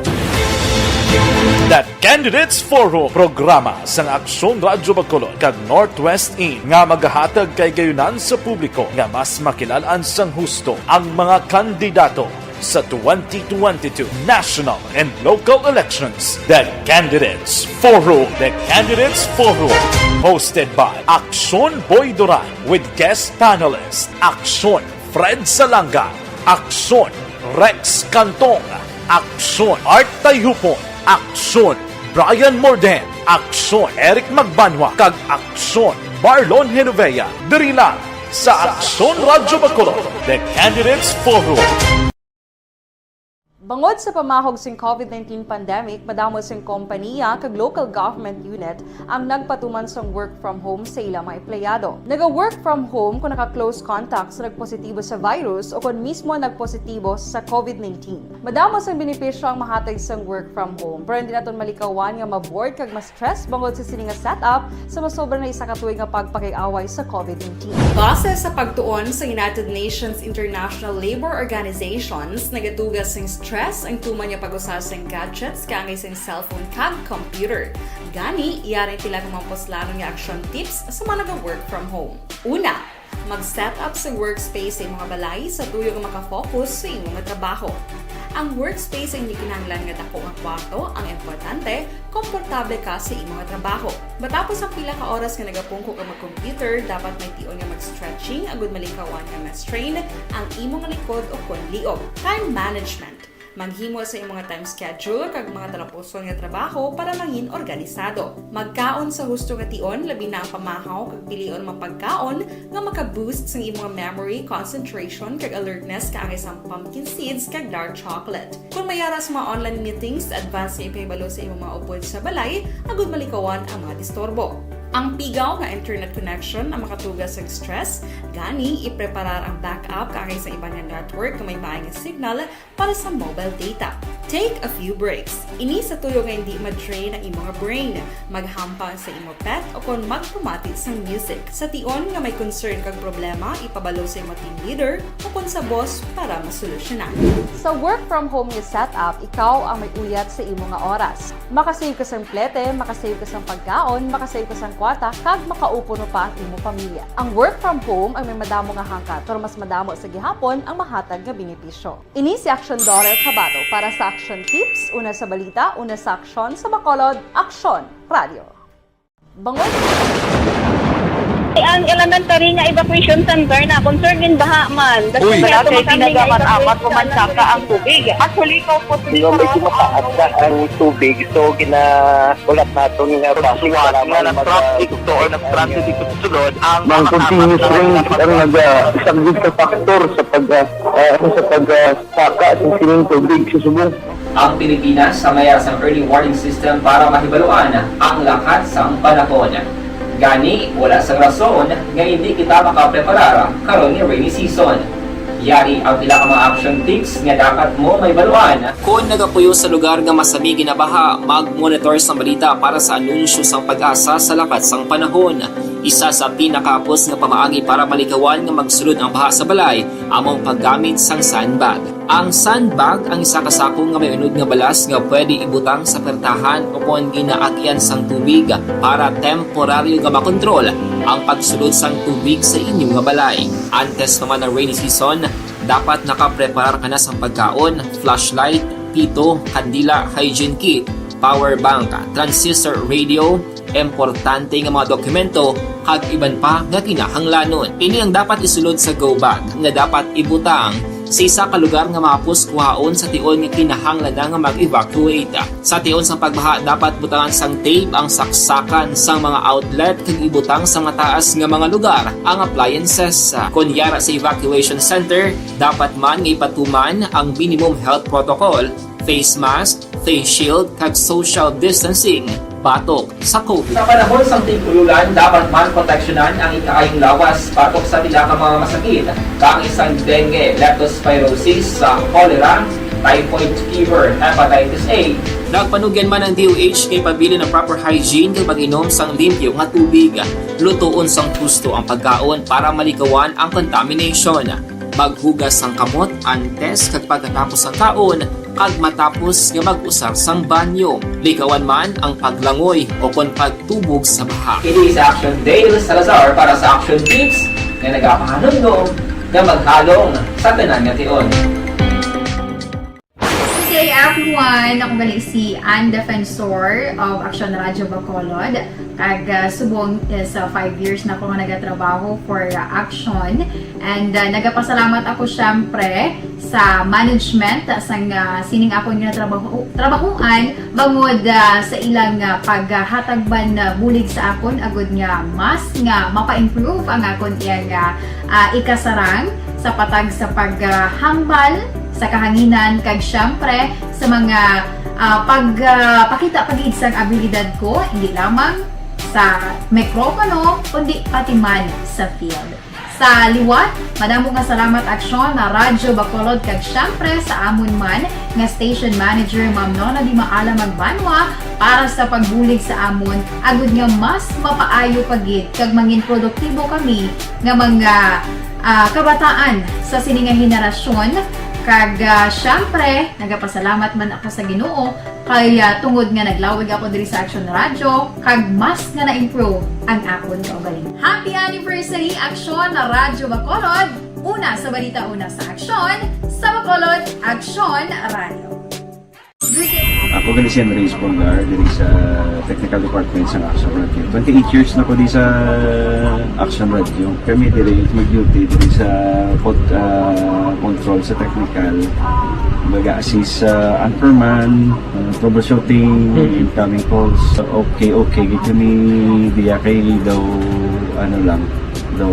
The Candidates Forum, programa sang Aksyon Radyo Bacolod kag Northwest In nga magahatag kay gayunan sa publiko nga mas makilal-an sang husto ang mga kandidato sa twenty twenty-two national and local elections. The Candidates Forum. The Candidates Forum, hosted by Aksyon Boy Duran with guest panelist Aksyon Fred Salanga, Aksyon Rex Cantong, Aksyon Art Tayhupon, Aksyon Brian Morden, Aksyon Eric Magbanwa, kag Aksyon Marlon Genovea, diri lang sa Aksyon Radyo Bacolod, The Candidates Forum. Bangod sa pamahog sing covid nineteen pandemic, madamo sing kompaniya kag local government unit ang nagpatuman sang work from home sa ila mga empleyado. Naga-work from home kung naka-close contact sa nagpositibo sa virus o kon mismo nagpositibo sa covid nineteen. Madamo sang benepisyo ang mahatag sang work from home, pero hindi naton malikawan nga ma-bored kag ma-stress bangod sa sini nga setup sa masobra na isa ka tuig nga pagpakig-away sa covid nineteen. Base sa pagtuon sa United Nations International Labor Organizations, nagaduga sing stress ang tuman nga pag-usa sing gadgets kaangay sing cellphone kag computer. Gani, yari ang pila ka mga puslanon nga action tips sa mga naga-work from home. Una, mag-set up sa workspace sa imong balay sa tuyo nga maka-focus sa imo nga trabaho. Ang workspace ang inyo kinahanglan nga dako nga kwarto. Ang importante, komportable ka sa imo nga trabaho. Matapos ang pila ka oras nga nagapungko ka mag-computer, dapat may tion nga mag-stretching agud malikawan nga ma-strain ang imo nga likod o kon liog. Time management. Maghimo sa imong time schedule kag mga talapuson nga trabaho para mangin organisado. Magkaon sa husto nga tion, labi na ang pamahaw, kag pilion ang mga pagkaon nga maka-boost sang imong memory, concentration, kag alertness, kaangay sang pumpkin seeds kag dark chocolate. Kung may ara sa mga online meetings, advance nga ipahibalo sa imong mga upod sa balay agud malikawan ang mga disturbo. Ang pigaw nga internet connection ang makatuga sa stress, gani ipreparar ang backup kaangay sa iban nga network nga may maay nga signal para sa mobile data. Take a few breaks. Ini sa tuyo nga hindi ma-drain ang imo nga brain, maghampang sa imo pet o kon magpamati sang music. Sa tion nga may concern kag problema, ipabalo sa imo team leader o kon sa boss para masolusyonan. Sa work from home nga setup, ikaw ang may uyat sa imo nga oras. Makasave ka sang plete, makasave ka sang pagkaon, makasave ka sang kwarta, kag makaupo pa ang imo pamilya. Ang work from home ang may madamo nga hangkat, pero mas madamo sa gihapon ang mahatag nga benepisyo. Ini si Action Dorer Cabato para sa Action Tips, una sa balita, una sa aksyon, sa Bacolod, Aksyon Radio. Bangod Ang elementary nga evacuation center na concerned in baha man. Uy, Kasi wala kay tinaga man amat ko man saka ang tubig. Actually, ko po Nga medyo mataas na ang tubig, so ginaulat naton nga basi Suwat nga lang traffic to or nag-traffic dito sa sulod ang Mang continuous rain ang nag-, ah, isang big factor sa pag, ah, ah, sa pag, ah, saka sa sining tubig sa subong. Ang Pilipinas sa mayar sang early warning system para mahibaluan ang lakat sang panahon. Gani, wala sang rason nga hindi kita makapreparar karon nga rainy season. Yari ang pila ka mga action tips nga dapat mo mahibaluan. Kon nagapuyo sa lugar nga masami ginabaha, mag-monitor sang balita para sa anunsyo sang PAGASA sa lakat sang panahon. Isa sa pinakahapos nga pamaagi para malikawan nga magsulod ang baha sa balay amo ang paggamit sang sandbag. Ang sandbag ang isa ka sako nga may unod nga balas nga pwede ibutang sa pertahan o kon ginaagian sang tubig para temporaryo nga makontrol ang pagsulod sang tubig sa inyo nga balay. Antes pa man ang rainy season, dapat nakapreparar ka na sang pagkaon, flashlight, pito, kandila, hygiene kit, power bank, transistor radio, importante nga mga dokumento, kag iban pa nga kinahanglanon. Ini ang dapat isulod sa go bag nga dapat ibutang sa isa ka lugar nga mahapos kuhaon sa tion nga kinahanglan na nga mag-evacuate. Sa tion sang pagbaha, dapat butangan sang tape ang saksakan sang mga outlet kag ibutang sa mataas nga mga lugar ang appliances. Kon yara sa evacuation center, dapat man nga ipatuman ang minimum health protocol, face mask, face shield, kag social distancing batok sa COVID. Sa panahon sang tig-ululan, dapat man proteksyonan ang ikaayong lawas batok sa pila ka mga masakit, kaangay sang dengue, leptospirosis, sa cholera, typhoid fever, hepatitis A. Nagpanugyan man ang D O H kay pabilin ang proper hygiene kag pag-inom sang limpyo nga tubig. Lutoon sang husto ang pagkaon para malikawan ang contamination. Maghugas sang kamot antes kag pagkatapos sang kaon, kag matapos nga mag-usar sang banyo. Likawan man ang paglangoy o kon pagtubog sa baha. Ini si Action Dale Salazar para sa Action Tips nga nagapahanumdom nga maghalong sa tanan nga tion. Good day, everyone! Ako gali si Ann Defensor of Action Radio Bacolod. Kag, ah, subong is, ah, five years na ako nga nagatrabaho for, ah, Action. And, ah, nagapasalamat ako, syempre, sa management sang, ah, sining akon nga trabaho, trabahuan bangod, ah, sa ilang, ah, paghatag man, ah, bulig sa akon agud nga mas nga mapa-improve ang akon iyang, ah, ah, ikasarang sa patag sa paghambal sa kahanginan kag, syempre, sa mga, ah, pag, ah, pakita pa gid sang abilidad ko, hindi lamang sa mikropono, kundi pati man sa field. Sa liwat, madamo nga salamat, Aksyon na Radyo Bacolod, kag syempre sa amon man nga station manager, Ma'am Nona Di Maala Magbanwa, para sa pagbulig sa amon, agud nga mas mapaayo pa gid kag mangin produktibo kami nga mga, ah, kabataan sa sini nga henerasyon. Kag, ah, syempre, nagapasalamat man ako sa Ginoo kay, ah, tungod nga naglawig ako diri sa Action Radio, kag mas nga na-improve ang akon kaugalingon. Happy anniversary, Action na Radyo Bacolod! Una sa balita, una sa aksyon, sa Bacolod, Action Radio. Ako gali si Andres Polgar, diri sa technical department sa Action Radio. Twenty-eight years na ko di sa Action Radio. Kami diri mag-duty diri sa pod-, ah, control sa technical. Mag-assist sa anchorman, ah, troubleshooting, incoming calls. Okay, okay. Gid kami diya kay daw, ano lang, daw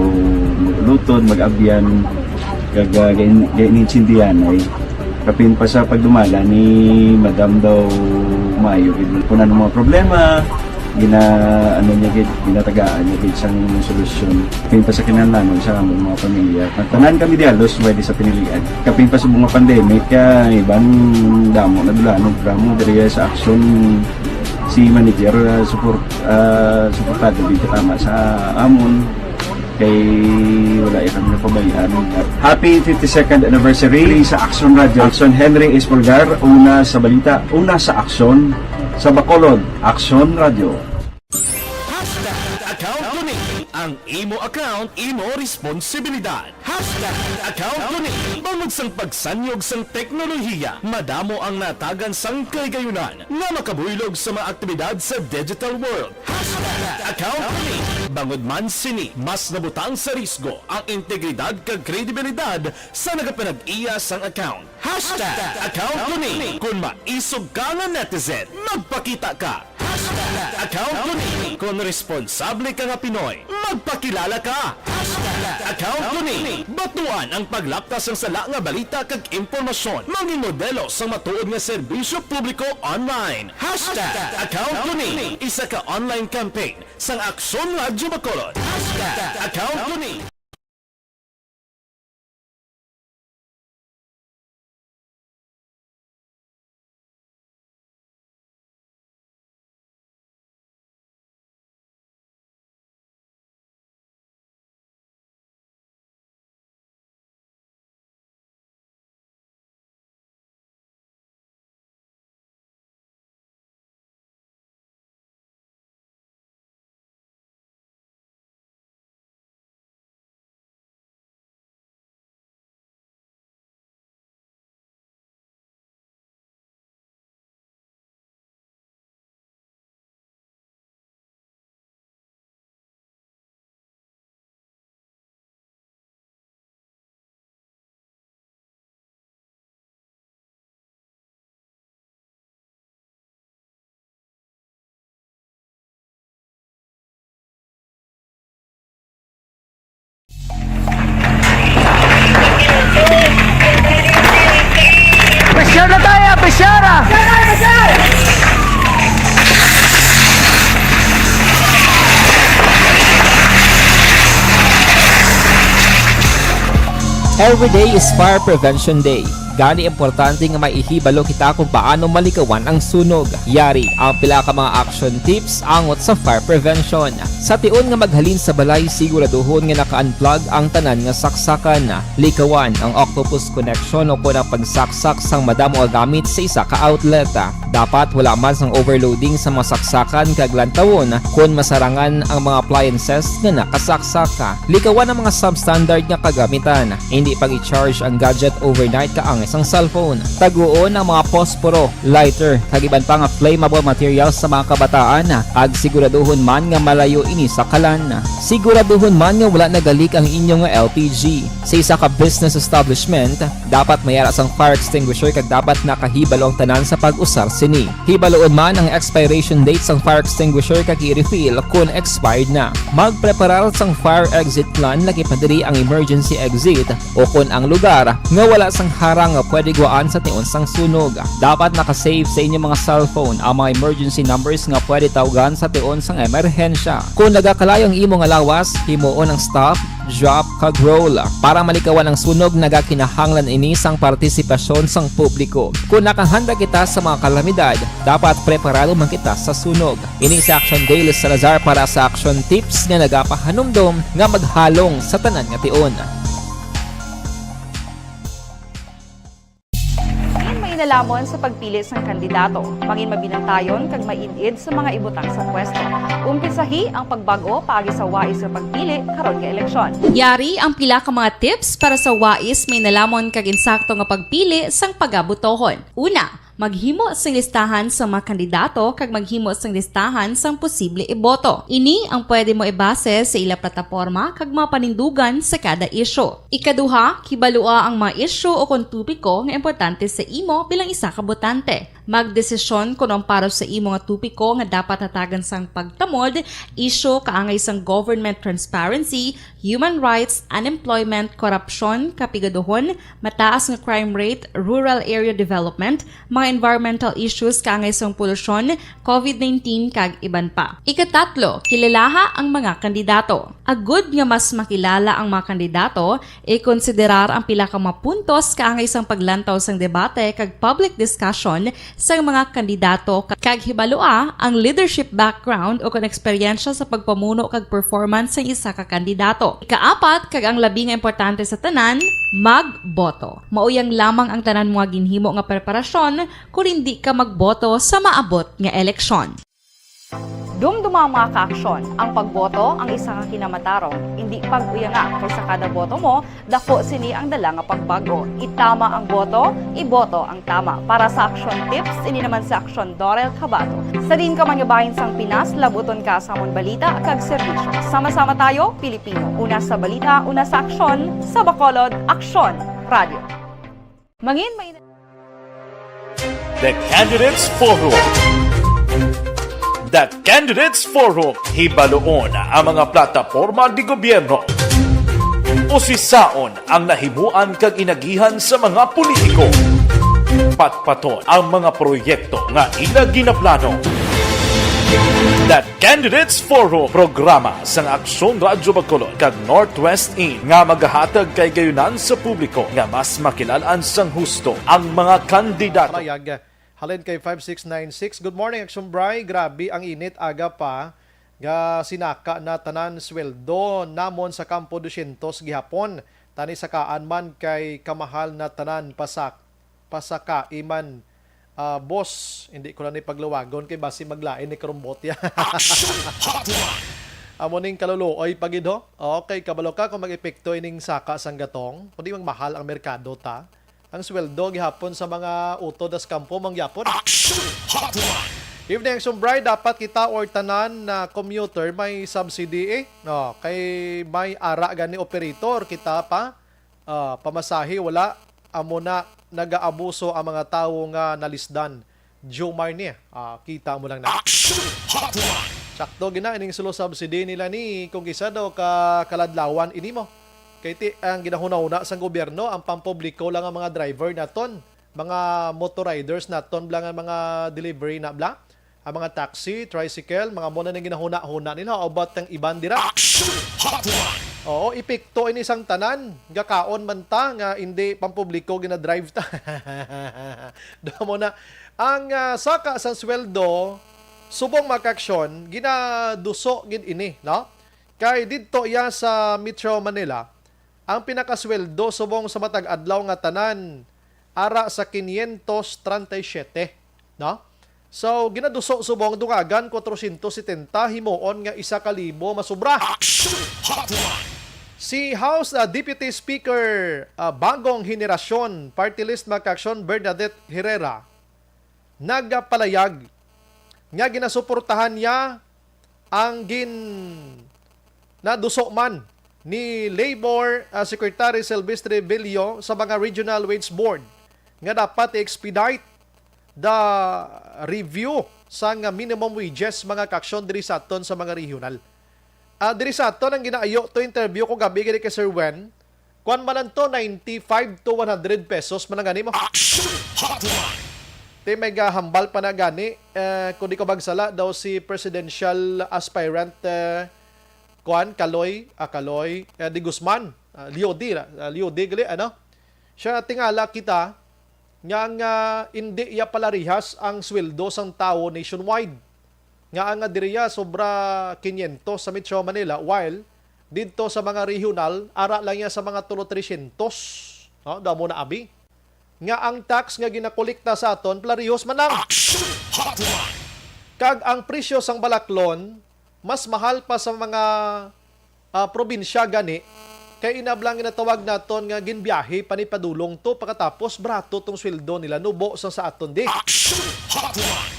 luton, mag-abyan, kag, ah, gain-, gain-, intindihan ay. Kapin pa sa pagdumala ni Madam daw maayo gid. Kung ano mga problema, Gina-, ano niya gid, ginatagaan niya gid sang solusyon. Kapin pa sa kinahanglanon sa among mga pamilya. Tanan kami diha, lost by di sa pinilian. Kapin pa sa mga pandemic, kay iban damo na dulanon, programa diri sa Aksyon, si manager, ah, support, ah, suportado gid katama sa amon. Kay wala iya kami napabayaan. Happy fifty-second anniversary sa Aksyon Radio. Aksyon, Henry Espolgar, una sa balita, una sa aksyon, sa Bacolod, Aksyon Radio. Hashtag account ko ni. Ang imo account, imo responsibilidad. Hashtag account ko ni. Bangod sang pagsanyog sang teknolohiya, madamo ang natagan sang kahigayunan nga makabuylog sa mga aktibidad sa digital world. Hashtag account ko ni. Bangod man sini, mas nabutang sa risgo ang integridad kag kredibilidad sa nagapanag-iya sang account. Hashtag account ko ni. Kon maisog ka nga netizen, magpakita ka. Hashtag account ko ni. Kon responsable ka nga Pinoy, magpakilala ka. Hashtag account ko ni. Batuan ang paglapta sang sala nga balita kag impormasyon. Mangin modelo sang matuod nga serbisyo publiko online. Hashtag account ko ni. Isa ka online campaign sang Aksyon Radyo Bacolod. Hashtag account ko ni. Pressure na tayo! Pressure! Every day is Fire Prevention Day. Gani importante nga maihibalo kita kung paano malikawan ang sunog. Yari ang pila ka mga action tips angot sa fire prevention. Sa tion nga maghalin sa balay, siguraduhon nga naka-unplug ang tanan nga saksakan. Likawan ang octopus connection o kon ang pagsaksak sang madamo nga gamit sa isa ka outlet. Dapat wala man sang overloading sa mga saksakan kag lantawon kon masarangan ang mga appliances nga nakasaksak. Likawan ang mga substandard nga kagamitan. Indi pag-i-charge ang gadget overnight kaangay sang cellphone. Taguon ang mga posporo, lighter, kag iban pa nga flammable materials sa mga kabataan, kag siguraduhon man nga malayo ini sa kalan. Siguraduhon man nga wala nagalik ang inyo nga L P G. Sa isa ka business establishment, dapat may ara sang fire extinguisher kag dapat nakahibalo ang tanan sa pag-usar sini. Hibaloon man ang expiration date sang fire extinguisher kag i-refill kon expired na. Magpreparar sang fire exit plan, lakip na diri ang emergency exit o kon ang lugar nga wala sang harang nga pwede gwaan sa tion sang sunog. Dapat naka-save sa inyo mga cellphone ang mga emergency numbers nga pwede tawgan sa tion sang emerhensya. Kon nagakalayo ang imo nga lawas, himuon ang stop, drop, kag roll. Para malikawan ang sunog, nagakinahanglan ini sang partisipasyon sang publiko. Kon nakahanda kita sa mga kalamidad, dapat preparado man kita sa sunog. Ini si Action Dale Salazar para sa Action Tips nga nagapahanumdom nga maghalong sa tanan nga tion. Diin mainalamon sa pagpili sang kandidato, mangin mabinantayon kag maid-id sa mga ibutang sa pwesto. Umpisahi ang pagbag-o paagi sa wais nga pagpili karon nga eleksyon. Yari ang pila ka mga tips para sa wais, mainalamon kag insakto nga pagpili sang pagabotohon. Una, maghimo sing listahan sa mga kandidato kag maghimo sing listahan sang posible iboto. Ini ang pwede mo ibase sa ila plataporma kag mga panindugan sa kada isyu. Ikaduha, kibalua ang mga isyu o kon topiko nga importante sa imo bilang isa ka botante. Magdesisyon kon ang para sa imo nga topiko nga dapat hatagan sang pagtamod, isyu kaangay sang government transparency, human rights, unemployment, korupsyon, kapigaduhon, mataas nga crime rate, rural area development, mga environmental issues kaangay sang polusyon, covid nineteen, kag iban pa. Ikatatlo, kilalaha ang mga kandidato. Agud nga mas makilala ang mga kandidato, ikonsiderar ang pila ka mga puntos kaangay sang paglantaw sang debate kag public discussion sang mga kandidato, kag hibalua ang leadership background o kon eksperyensya sa pagpamuno kag performance sang isa ka kandidato. Ikaapat, kag ang labi nga importante sa tanan, magboto. Mauyang lamang ang tanan mga ginhimo nga preparasyon kon indi ka magboto sa maabot nga eleksyon. Dumduma, mga kaaksyon, ang pagboto ang isa ka kinamatarong. Indi pag-uyanga, kay sa kada boto mo, daku sini ang dala nga pagbago. Itama ang boto, iboto ang tama. Para sa aksyon tips, ini naman si Aksyon Dorel Cabato. Sa diin ka man nga bahin sang Pinas, labuton ka sa amon balita kag serbisyo. Sama-sama tayo, Pilipino. Una sa balita, una sa aksyon, sa Bacolod, Aksyon Radio. Mangin may The Candidates Forum. The Candidates Forum, hibaluon ang mga plataporma di gobyerno. Usisaon ang nahimuan kag inagihan sa mga politiko. Patpaton ang mga proyekto nga ila ginaplano. The Candidates Forum, programa sang Aksyon Radyo Bacolod kag Northwest In nga magahatag kahigayunan sa publiko nga mas makilal-an sang husto ang mga kandidato. Palayag, halin kay five six nine six. Good morning, Aksyon Bri. Grabe ang init, aga pa nga sinaka na tanan sweldo namon sa Kampo Dosyentos gihapon. Tani sakaan man kay kamahal na tanan pasak pasakai man. Ah, boss, hindi ko na ni pagluwagon kay basi maglain ni karumbot ya. Action Hotline! Amo ning kaluluoy pa gid, ho. Okay, kabalo ka kung mag-epekto ining saka sang gatong, kundi magmahal ang merkado ta. Ang sweldo gihapon sa mga utod sa kampo mangyapon. Action Hotline! Evening, Action Bride, dapat kita or tanan na commuter may subsidy eh. No, kay may ara gani operator, kita pa. Ah, pamasahe, wala. Amo na, nagaabuso ang mga tawo nga nalisdan. Jomar ni, ah, kita mo lang na. Action Hotline! Sakto gina ining slow subsidy nila ni kung kisa daw ka kaladlawan ini mo. Kay ti ang ginahuna-huna sang gobyerno, ang pampubliko lang ang mga driver naton, mga motor riders naton bla nga mga delivery na bla. Ang mga taxi, tricycle, mga mo na ning ginahuna-huna nila. How about ang iban dira? Action Hotline! Oo, epekto ini sang tanan. Gakaon man ta nga hindi pampubliko ginadrive ta. Damo na. Ang, ah, saka sang sweldo, subong, mga kaaksyon, ginaduso gid ini, no? Kay didto iya sa Metro Manila, ang pinakasweldo subong sa matag adlaw nga tanan ara sa quinientos treinta y siete, no? So, ginaduso subong dungagan, kwatrocientos setenta, himuon nga isa ka libo masubra. Action Hotline! Si House, ah, Deputy Speaker, ah, Bagong Henerasyon Party List, mga kaaksyon, Bernadette Herrera, nagpalayag nga ginasuportahan niya ang gin-, naduso man ni Labor, ah, Secretary Silvestre Villo sa mga Regional Wage Board nga dapat i-expedite the review sang minimum wages, mga kaaksyon, diri sa aton sa mga regional. Ah, diri sa aton ang ginaayo to, interview ko gabi gani kay Sir Wen, kuan man lang to, ninety-five to one hundred pesos man lang gani mo. Action Hotline! Ti may gahambal pa na gani, eh, kung di ko magsala daw si presidential aspirant, eh, kuan, Kaloy, ah, Kaloy, eh, de Guzman, ah, Leody ra, ah, Leody gali, ano? Siya tingala kita nga, nga indi iya palarihas ang sweldo sang tawo nationwide. Nga ang diriya sobra quinientos sa Metro Manila, while didto sa mga regional, ara lang iya sa mga tulo trescientos. No? Damo na abi. Nga ang tax nga ginakolekta sa aton, palarihos man lang. Action Hotline! Kag ang presyo sang balaklon, mas mahal pa sa mga, ah, probinsya gani, kay inablang ginatawag naton nga ginbiyahe pa ni padulong to, pagkatapos barato tong sweldo nila, nubo sa, sa aton di. Action Hotline!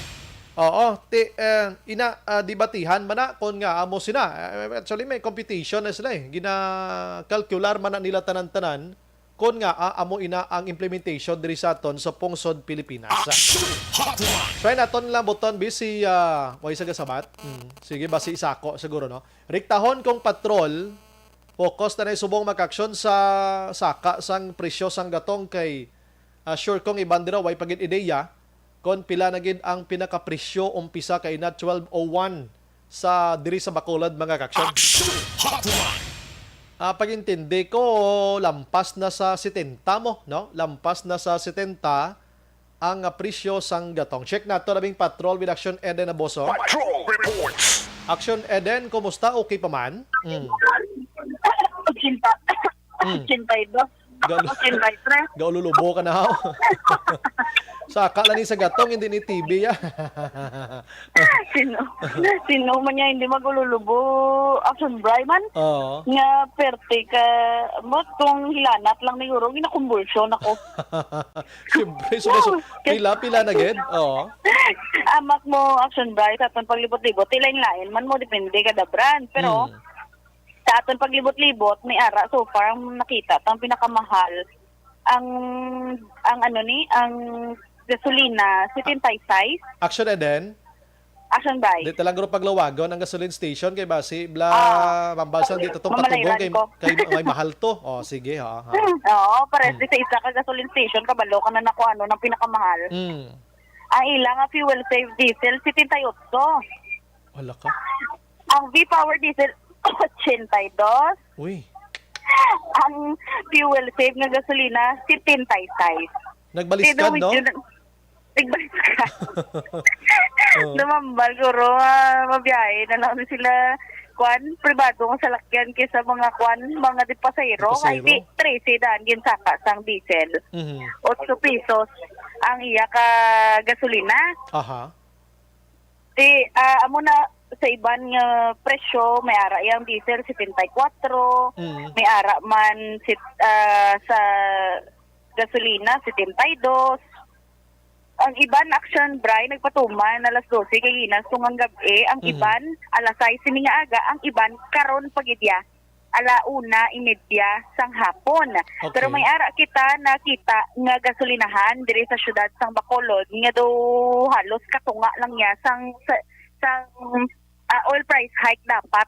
Oo, ti, eh, ina, ah, debatihan man na kon nga amo sina. Eh, actually, may competition na sila eh. Ginakalkular man na nila tanan-tanan kon nga, ah, amo ina ang implementation diri sa aton sa pungsod Pilipinas. Action Hotline! Try naton lang buton, busy, ah, way sa gasabat. Mm. Sige, basi isako siguro, no? Riktahon kong patrol, focus na na subong makaaksyon sa saka sang presyo sang gatong kay, ah, sure kong iban dira way pa gid ideya kon pila na gid ang pinakapresyo umpisa kay na twelve oh one sa diri sa Bacolod, mga kaaksyon. Action Hotline! Ah, pag-intindi ko, lampas na sa setenta mo, no? Lampas na sa setenta ang, ah, presyo sang gatong. Check nato labing patrol with Action Eden Aboso. Patrol reports. Action Eden, kumusta? Okay pa man? Mm. Ochenta. Mm. Ochenta y dos. Galu- Ochenta y tres. Gaululubo ka na, haw? Saka lang ni sa gatong, hindi ni T B, ya. Sino? Sino man niya hindi magululubo? Action Bry man? Oo. Nga perte ka, mo, kung hilanat lang ni Guro, ginakumbulsyon ako. Siyempre, sumasu-, pila, pila na gid? Oo. Amak mo, Action Bry, sa atong paglibot-libot, ti lain-lain man mo, depende kada brand. Pero, Mm. sa aton paglibot-libot, may ara, so far, ang nakita, ang pinakamahal, ang, ang ano ni, ang gasolina, setenta y seis. Action Eden? Action Bry. Di talang guro paglawagon ang gasoline station kay basi bla Ah, mambalsan di ta to mamalay patubong ran kay, ko. Kay may mahal to. Oh, sige, ha, ha. Oo, pares Hmm. di sa isa ka gasoline station, kabalo ka na na kung ano nang pinakamahal. Hmm. Ang ila nga fuel save diesel, setenta y ocho. Wala ka. Ang V-Power diesel, ochenta y dos. Uy. Ang fuel save nga gasolina, setenta y seis. Nagbaliskad, Pero no? Medyo na-, nagbaliskad. Oo. Lumambal, guro, ah, mabiyahe na lang sila, kwan, pribado nga salakyan kaysa mga, kwan, mga di pasahero. Di pasahero? Ay, di, trese daan ginsaka sang diesel. Mhm. Otso pesos ang iya ka gasolina. Aha. Di, ah, amo na sa iban nga presyo, may ara yang diesel, setenta y kuwatro, Mm. may ara man sit-, ah, sa gasolina, setenta y dos. Ang iban, Action Bry, nagpatuman alas dose kay ginas tungang gab-i, ang Mhm. iban, alas sais sini nga aga, ang iban, karon pa gid ya, ala una y media sang hapon. Okay. Pero may ara kita nakita nga gasolinahan diri sa siyudad sang Bacolod nga daw halos katunga lang niya sang, sa, sang, ah, oil price hike dapat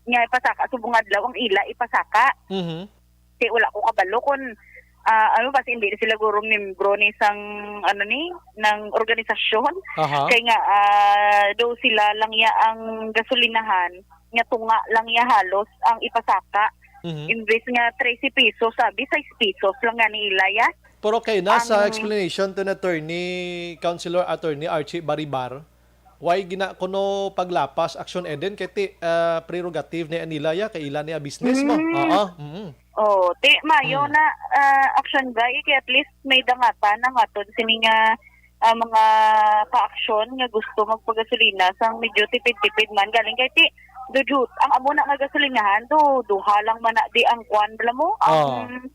nga ipasaka subong adlaw ang ila ipasaka. Mhm. Kay wala ko kabalo kung, ah, ano, basi hindi na sila guro membro ni sang, ano ni, ng organisasyon. Aha. Kay nga, ah, daw sila lang ya ang gasolinahan nga tunga lang ya halos ang ipasaka. Mhm. Imbes nga trese pesos, sabi, sais pesos lang nga ni ila ya. Pero kay na sa Ang explanation to na attorney, Councilor Attorney Archie Baribar, why gina kuno paglapas, Action Eden, kay ti, ah, prerogative ni nila ya, kay ila niya business mo. Mm. Oo, mm. Oh, ti, mayo Mm. na, ah, Action Bry, kay at least may dangatan na nga to, sini nga, ah, mga ka-aksyon nga gusto magpagasolina sang medyo tipid-tipid man. Galing kay ti, dudu-, ang amo na nga gasolinahan, do, duha lang man na di ang kwan, bala mo, ang Oh.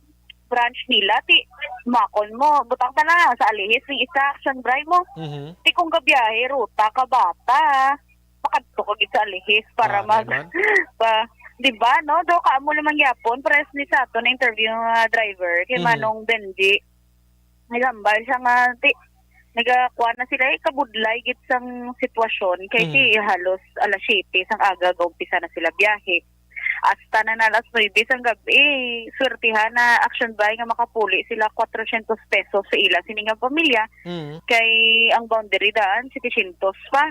branch nila, ti, makon mo, butang ta na, sa Alihis, ning isa, Action Bry mo. Mhm. Ti kung gabiyahe, ruta, ka bata, makadto ka gid sa Alihis para Ah, mag, naman? pa, di ba, no? Do ka amo lamang gyapon, pares ni sa ato na interview nga driver, kay Mhm. Manong Benji. Naghambal siya nga, ti, nagakuha na sila, eh, kabudlay gid sang sitwasyon, kay Mhm. ti halos alas siyete sang aga, gaumpisa na sila biyahe. Hasta na na alas nuebe sang gab-i, swertihan na Action Bry nga makapuli sila quatrocientos pesos sa ila sini nga pamilya, Mm. kay ang boundary daan, setecientos pa.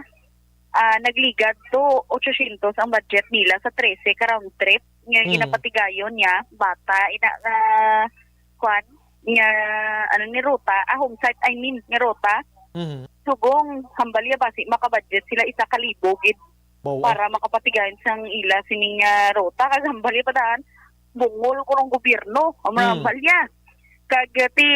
Ah, nagligad to, ochocientos ang budget nila sa trese ka round trip nga Mm. ginapatigayon niya, bata, ina nga, kwan, nga, ano ni ruta, ah, home site, I mean, nga ruta. Mhm. Subong, hambal ya basi, makabudget sila isa ka libo gid Bawa. para makapatigayon sang ila sining, ah, ruta. Kag hambal ya pa daan, bungol ko ng gobyerno, ang mga Hmm. hambal ya. Kag, ah, ti,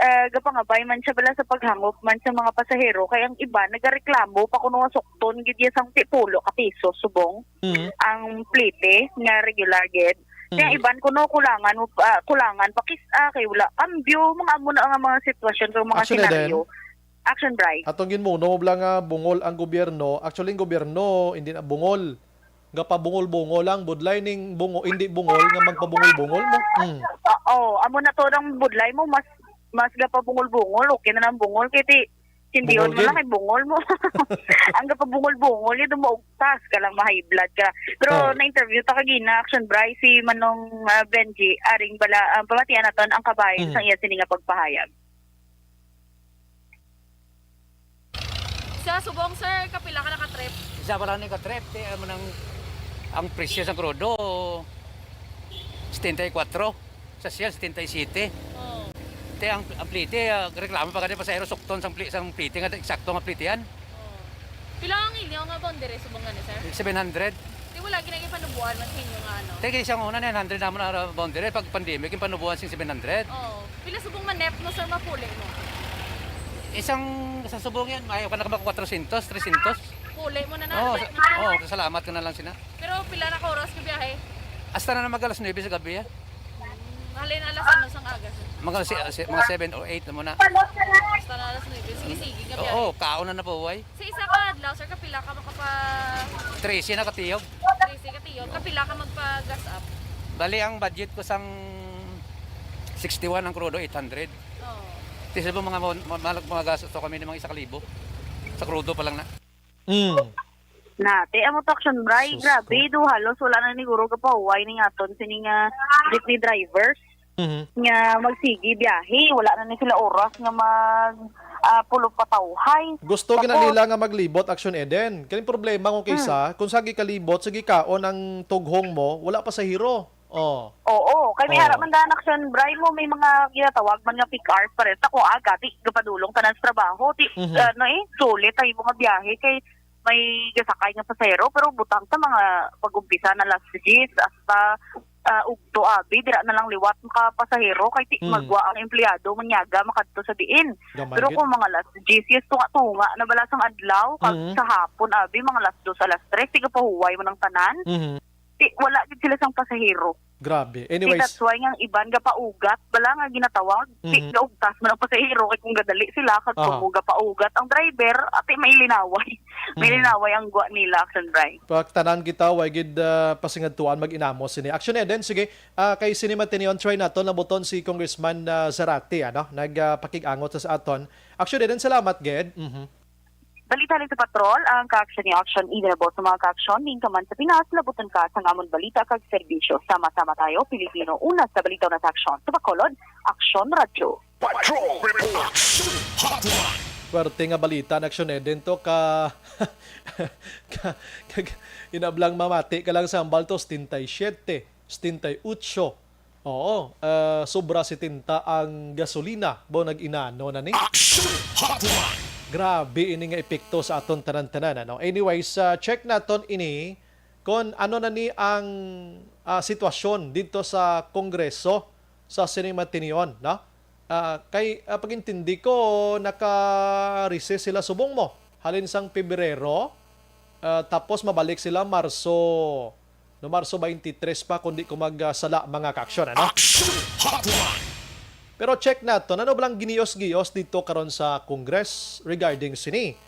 ah, gapangabay man siya bala sa paghangop man sa mga pasahero, kay ang iba nagareklamo pa kuno nga sukton gid ya sang ti pulo ka piso subong Hmm. ang plete nga regular gid. Kay ang Hmm. iban kuno kulangan mo pa, kulangan pa kis-, ah, kay wala kambyo, mga amo na nga mga sitwasyon, mga Actually, senaryo. Action, Bry. Atong ginmuno mo bala nga bungol ang gobyerno. Actually, ang gobyerno, hindi na bungol. Gapabungol-bungol lang, budlay ning bungo, hindi bungol nga magpabungol-bungol mo. Mm. Ah, oh, amo na to ang budlay mo, mas, mas gapabungol-bungol, okay na lang bungol, kay ti, sindihon mo Bungol lang gid. Kay bungol mo. Ang gapabungol-bungol, yun, maugtas ka lang, ma-high blood ka. Pero Oh. na-interview ta kagina, Action Bry, si Manong, ah, Benji, aring bala, ah, pamatian naton ang kabahin Mhm. sa iya sini nga pagpahayag. Sa subong, sir, kapila ka naka-trip? Isa pa lang ni ka-trip, ti, amo nang, ang presyo sa krudo, setenta y cuatro. Sa Shell, setenta y siete. Oh. Ti, ang, ang plete, ah, reklamo pa gani pasahero, sukton sang pli-, sang plete nga eksakto nga plete yan. Oh. Pila ang inyo nga boundary subong gani, sir? Seven hundred. Ti wala gina-, gipanubuan man sa inyo nga ano? Ti, kay siya una, nine hundred naman ang boundary. Pag pandemic, yung panubuan sing seven hundred. Oh. Pila subong manep mo, sir, mapuli mo? Isang, sa subong yan, may, ka na ba, quatrocientos, trescientos? Puli mo na na, Oh, sa-, oh, salamat ka na lang sina. Pero pila na ka oras ka biyahe? Hasta na na mag alas nuebe sa gabi, ah. Hmm, halin alas ano sang aga, sir? Mga si, si, mga seven or eight na muna. Hasta na alas nuebe. Sige, sige, nga biyahe. Oo, kaon na na po, way. Sa isa ka adlaw, sir, kapila ka makapa- Trese na katiyog. Trese katiyog. Kapila ka magpa-gas up? Bali, ang budget ko sang sixty-one, ang krudo, eight hundred. Oo. Ti sa mga, mga, mga, mga gas, ito kami ng mga isa kalibo. Sa krudo pa lang na. Mm. Nate, amo to, Action Bry, sus grabe, ko. Do halos wala na ni guro gapahuway ning aton sining, ah, jeepney drivers Mhm. nga magsigi biyahe. Wala na ni sila oras nga mag, ah, pulo patawhay. Gusto gina Tapos nila nga maglibot, Action Eden. Kay ang problema kung Hmm. kaysa, kung sa gikalibot, sa gikaon ang tughong mo, wala pasahero. Oh. Oo, kay may Oh. ara man daan, Action Bry, mo, may mga ginatawag man nga peak hours pa rin. Sa kung aga, ti, gapadulong tanan sa trabaho, ti, Mhm. ano eh, sulit ang imo nga biyahe kay may gasakay nga pasahero, pero butang sa mga pag-umpisa na alas diyes hasta, ah, ugto, abi, dira na lang liwat makapasahero kay ti, Hmm. magwa ang empleyado, manyaga, makadto sa diin. Gamay Pero gid. Kung mga alas diyes, tunga-tunga na bala sang adlaw, kag Mhm. sa hapon, abi, mga alas dos, alas tres, tigapahuway mo ng tanan. Mhm. Ti, wala gid sila sang pasahero. Grabe. Anyways. Ti, that's why nga ang iban gapaugat bala nga ginatawag. Ti, Mhm. gaugtas man ang pasahero kay kung gadali sila kag Aha. Kung gapaugat ang driver, ati may linaway. May Mhm. linaway ang gwa nila, Action Bry. Pagtanan kita, way gid, ah, pasingadtuan mag-inamos sini. Action Eden, sige. Ah, kay sini man tinion, try naton labuton si Congressman, ah, Zarate, ano? Nag, ah, pakig-angot sa, sa aton. Action Eden, salamat gid. Mhm. Balita ni sa Patrol, ang ka-action ni Action Eden, boss, sa mga ka-action, ning ka man sa Pinas, labuton ka sa amon balita kag serbisyo. Sama-sama tayo, Pilipino, una sa balita, una sa aksyon. Sa Bacolod, Aksyon Radyo. Patrol Report. Action Hotline. Swerte nga balita ang Action Eden to ka, ka, ka, inablang mamati ka lang sa hambal to, setenta y siete, setenta y ocho. Oo, ah, sobra setenta ang gasolina. Bo, nag-inano na ni? Action Hotline. Grabe ini nga epekto sa aton tanan-tanan, ano? Anyways, ah, check naton ini kon ano na ni ang, ah, sitwasyon dito sa Kongreso sa sining mga tinion, no? Ah, kay, ah, pag-intindi ko, naka-recess sila subong mo halin sang Pebrero, ah, tapos mabalik sila Marso, no, Marso twenty-three pa, kundi ko mag, ah, sala, mga ka-aksyon, ano? Action Hotline. Pero check naton, ano ba lang ginios-gios dito karon sa Congress regarding sini?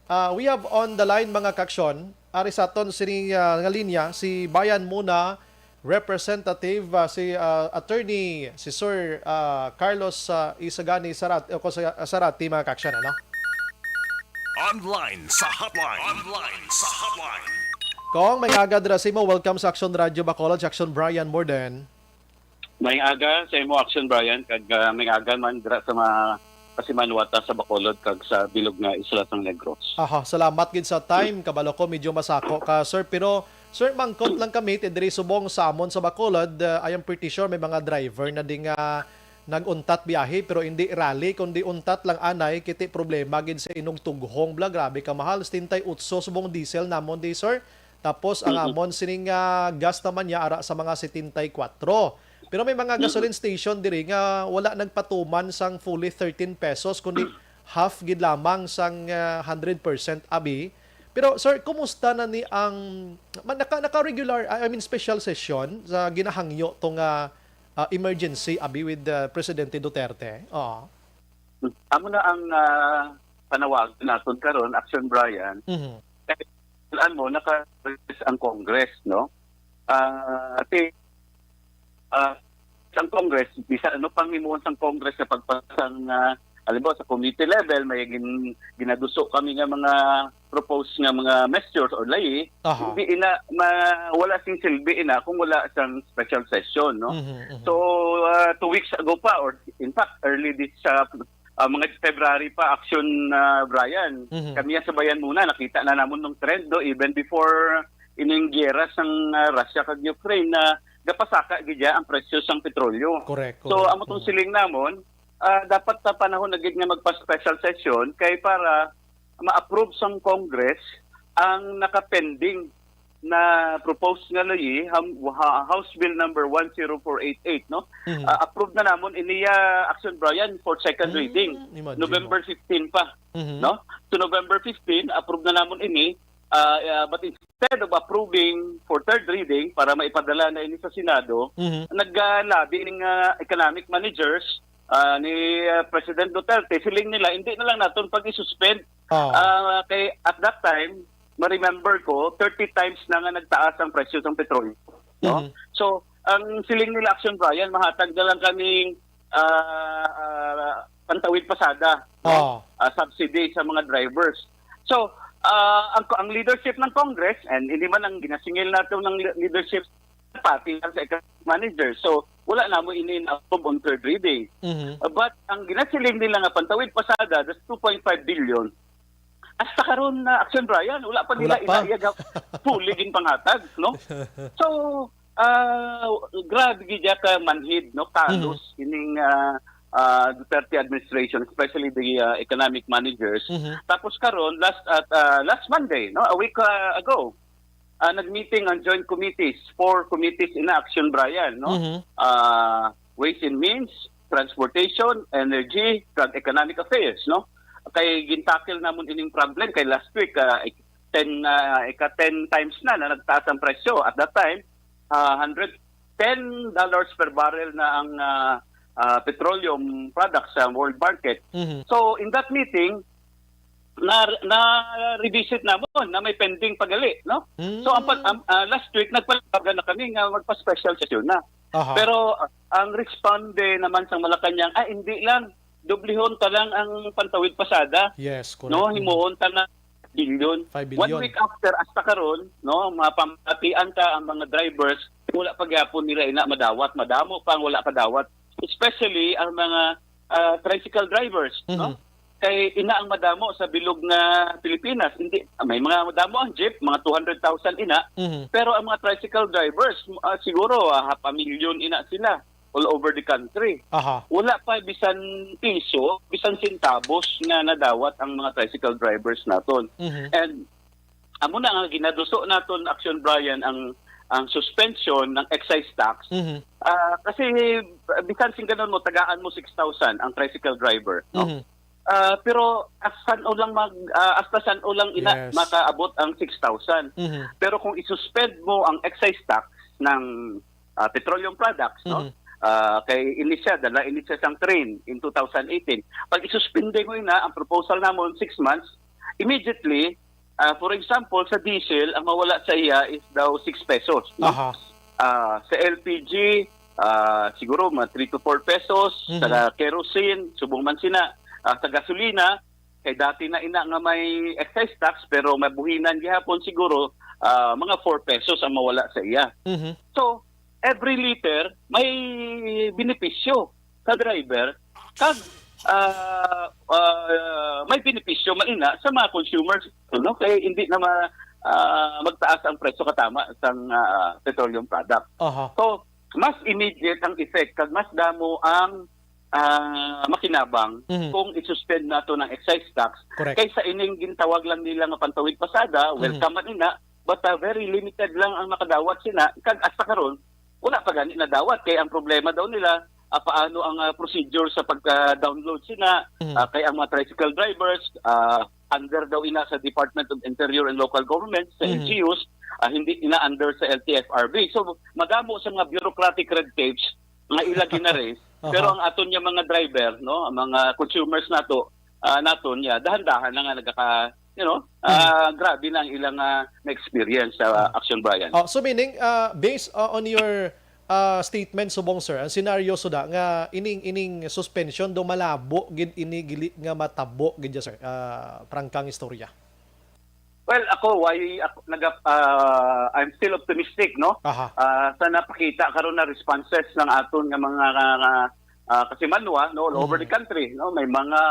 Ah, we have on the line, mga ka-aksyon, ari sa aton sini, ah, nga linya, si Bayan Muna Representative, ah, si, ah, Attorney, si Sir, ah, Carlos, ah, Isagani Sarat-, o, Sa-, Sarati, mga ka-aksyon, ano? Online sa hotline. Online sa hotline. Kong, may aga dira sa imo. Welcome sa Action Radio Bacolod, si Action Brian Morden. May aga sa imo, Action Brian, kag, ah, may aga man dira sa mga kasimanwata sa Bacolod kag sa bilog nga isla sang Negros. Aha, salamat gid sa time. Kabalo ko medyo masako ka, sir. Pero, sir, mangkot lang kami, ti diri subong sa amon sa Bacolod, ah, I am pretty sure may mga driver na di nga nag-untat biyahe, pero hindi rally, kundi untat lang anay, kiti problema gid sa inugtughong bla. Grabe ka mahal, setenta y ocho subong diesel namon di, sir. Tapos ang Mm. amon sining, ah, gas naman niya ara sa mga setenta y kuwatro. Pero may mga Mm. gasoline station diri nga wala nagpatuman sang fully thirteen pesos, kundi half gid lamang sang, ah, hundred percent abi. Pero, sir, kumusta na ni ang ma-, naka, naka-regular, I mean, special session sa ginahangyo to nga, ah, emergency abi with, ah, Presidente Duterte? Oo. Amo na ang, ah, panawag naton karon, Action Brian. Mhm. Alam mo, naka-recess ang Congress, no? Ah, ati, ah, sang Congress, bisan ano pang himuon sang Congress sa pagpasang, ah, halimbawa sa committee level, may gin-, ginaduso kami nga mga proposed nga mga measures or layi, Aha. hindi ina, ma, wala sing silbi ina kung wala sang special session, no? Mhm, mhm. So, ah, two weeks ago pa, or in fact, early this, ah, ah, mga February pa, action, ah, Brian. Mhm. Kami sa Bayan Muna, nakita na namon nung trend, no? Even before ining giyera sang, ah, Russia kag Ukraine, na gapasaka gid ya ang presyo sang petrolyo. Correct, So, correct. amo tong Mhm. siling namon, ah, dapat sa panahon na gid nga magpa-special session kay para ma-approve sang Congress ang nakapending na proposed nga layi, ham-, ha-, House Bill number one zero four eight eight, no? Mhm. Ah, approve na namon ini, ah, Action Brian for second Mm, reading, imagine November mo. fifteen pa, Mhm. no? So, November fifteen, approve na namon ini, ah, ah, but instead of approving for third reading para maipadala na ini sa Senado, Mhm. nag-, ah, lobby ning, ah, economic managers, ah, ni, ah, President Duterte, siling nila, hindi na lang naton pag-isuspend. Oh. Ah, kay at that time, ma-remember ko, thirty times na nga nagtaas ang presyo sang petrolyo, no? Mhm. So, ang siling nila Action Brian, mahatag na lang kaming, ah, ah, pantawid pasada, no? Oh. Ah, subsidy sa mga drivers. So, ah, ang, ang leadership ng Congress, and hindi man ang ginasingil nato ng le-, leadership, pati lang sa economic manager. So, wala na mo ini na-approve on third reading. Mhm. Uh, but ang ginasiling nila nga pantawid pasada, that's two point five billion. Hasta karon na Action Brian, wala pa nila Wala pa. ina-, iya ga-, fully ginpanghatag, no? So, ah, grabe gid ya ka manhid, no? Kalos Mhm. ining, ah, ah, Duterte administration, especially the, ah, economic managers. Mhm. Tapos karon, last at, ah, last Monday, no? A week, ah, ago, ah, nag-meeting ang joint committees, four committees in action, Brian, no? Mhm. Ah, Ways and Means, Transportation, Energy, kag Economic Affairs, no? Kay gintackle namon ining problem kay last week, ah, ik-, ten, ah, ika ten times na na nagtaas ang presyo. At that time, ah, hundred ten dollars per barrel na ang, ah, ah, petroleum products sa world market. Mhm. So, in that meeting, na, na-revisit namon na may pending pa gali, no? So, ang pag-, Mm. ang, ah, last week, nagpalabagan na kami nga magpa-special session na. Aha. Pero, ah, ang responde naman sa Malacañang, "Ah, hindi lang, dublihon ta lang ang pantawid pasada." Yes, No, correct. Mm. himuon ta na bilyon. Five billion. One week after, hasta karon, no, mga pamatian ta ang mga drivers, wala pa gyapon nila ina madawat, madamo pa ang wala kadawat. Especially ang mga, ah, tricycle drivers, no? Mhm. Kay ina ang madamo sa bilog nga Pilipinas. Hindi, may mga madamo ang jeep, mga two hundred thousand ina. Mhm. Pero ang mga tricycle drivers, ah, siguro, ah, half a million ina sila all over the country. Aha. Wala pa bisan piso, bisan centavos nga nadawat ang mga tricycle drivers naton. Mhm. And amo na nga ginaduso naton, Action Brian, ang, ang suspension ng excise tax. Mhm. Ah, kasi, ah, bisan sing ganun mo, tagaan mo six thousand ang tricycle driver, no? Mhm. Ah, pero as san-o lang mag, ah, hasta san-o lang ina Yes. makaabot ang six thousand. Mhm. Pero kung isuspend mo ang excise tax ng, ah, petroleum products, no? Mhm. Ah, kay ini siya, dala ini siya sang train in two thousand eighteen. Pag isuspende mo ina, ang proposal namon, six months, immediately, ah, for example, sa diesel, ang mawala sa iya is daw six pesos, no? Aha. Ah, sa L P G, ah, siguro mga three to four pesos, Mhm. sa kerosene, subong man sina, ah, sa gasolina, kay dati na ina nga may excise tax, pero mabuhinan gihapon siguro, ah, mga four pesos ang mawala sa iya. Mhm. So, every liter may benepisyo sa driver, kag, ah, ah, may benepisyo man ina sa mga consumers, no? Kay hindi na ma-, ah, magtaas ang presyo katama sang, ah, petroleum product. Aha. So, mas immediate ang effect, kag mas damo ang, ah, makinabang Mhm. kung i-suspend nato ng excise tax Correct. kaysa ining gintawag lang nila nga pantawid pasada, Mhm. welcome man ina, but, ah, very limited lang ang makadawat sina, kag hasta karon, wala pa gani nadawat. Kay ang problema daw nila, ah, paano ang, ah, procedure sa pagka-download sina, Mhm. ah, kay ang mga tricycle drivers, ah, under daw ina sa Department of Interior and Local Government, sa Mhm. L G Us, ah, hindi ina under sa L T F R B. So, madamo sa mga bureaucratic red tapes nga ila gina-raise, Aha. pero ang aton nga mga driver, no, ang mga consumers nato, ah, naton, ya, dahan-dahan na nga nagaka-, you know, ah, grabe na ang ilang, ah, na-experience sa Action Brian. Oh, so meaning, uh, based uh, on your uh, statement, subong sir, ang senaryo suda nga ining ining suspension do malabo gid ini gili nga matabo gid ya, sir. Uh, prangkang istorya. Well, ako, why ako, naga, ah, I'm still optimistic, no? Aha. Ah, sa napakita karon na responses ng aton nga mga ah, kasimanwa, no, all over the country, no? May mga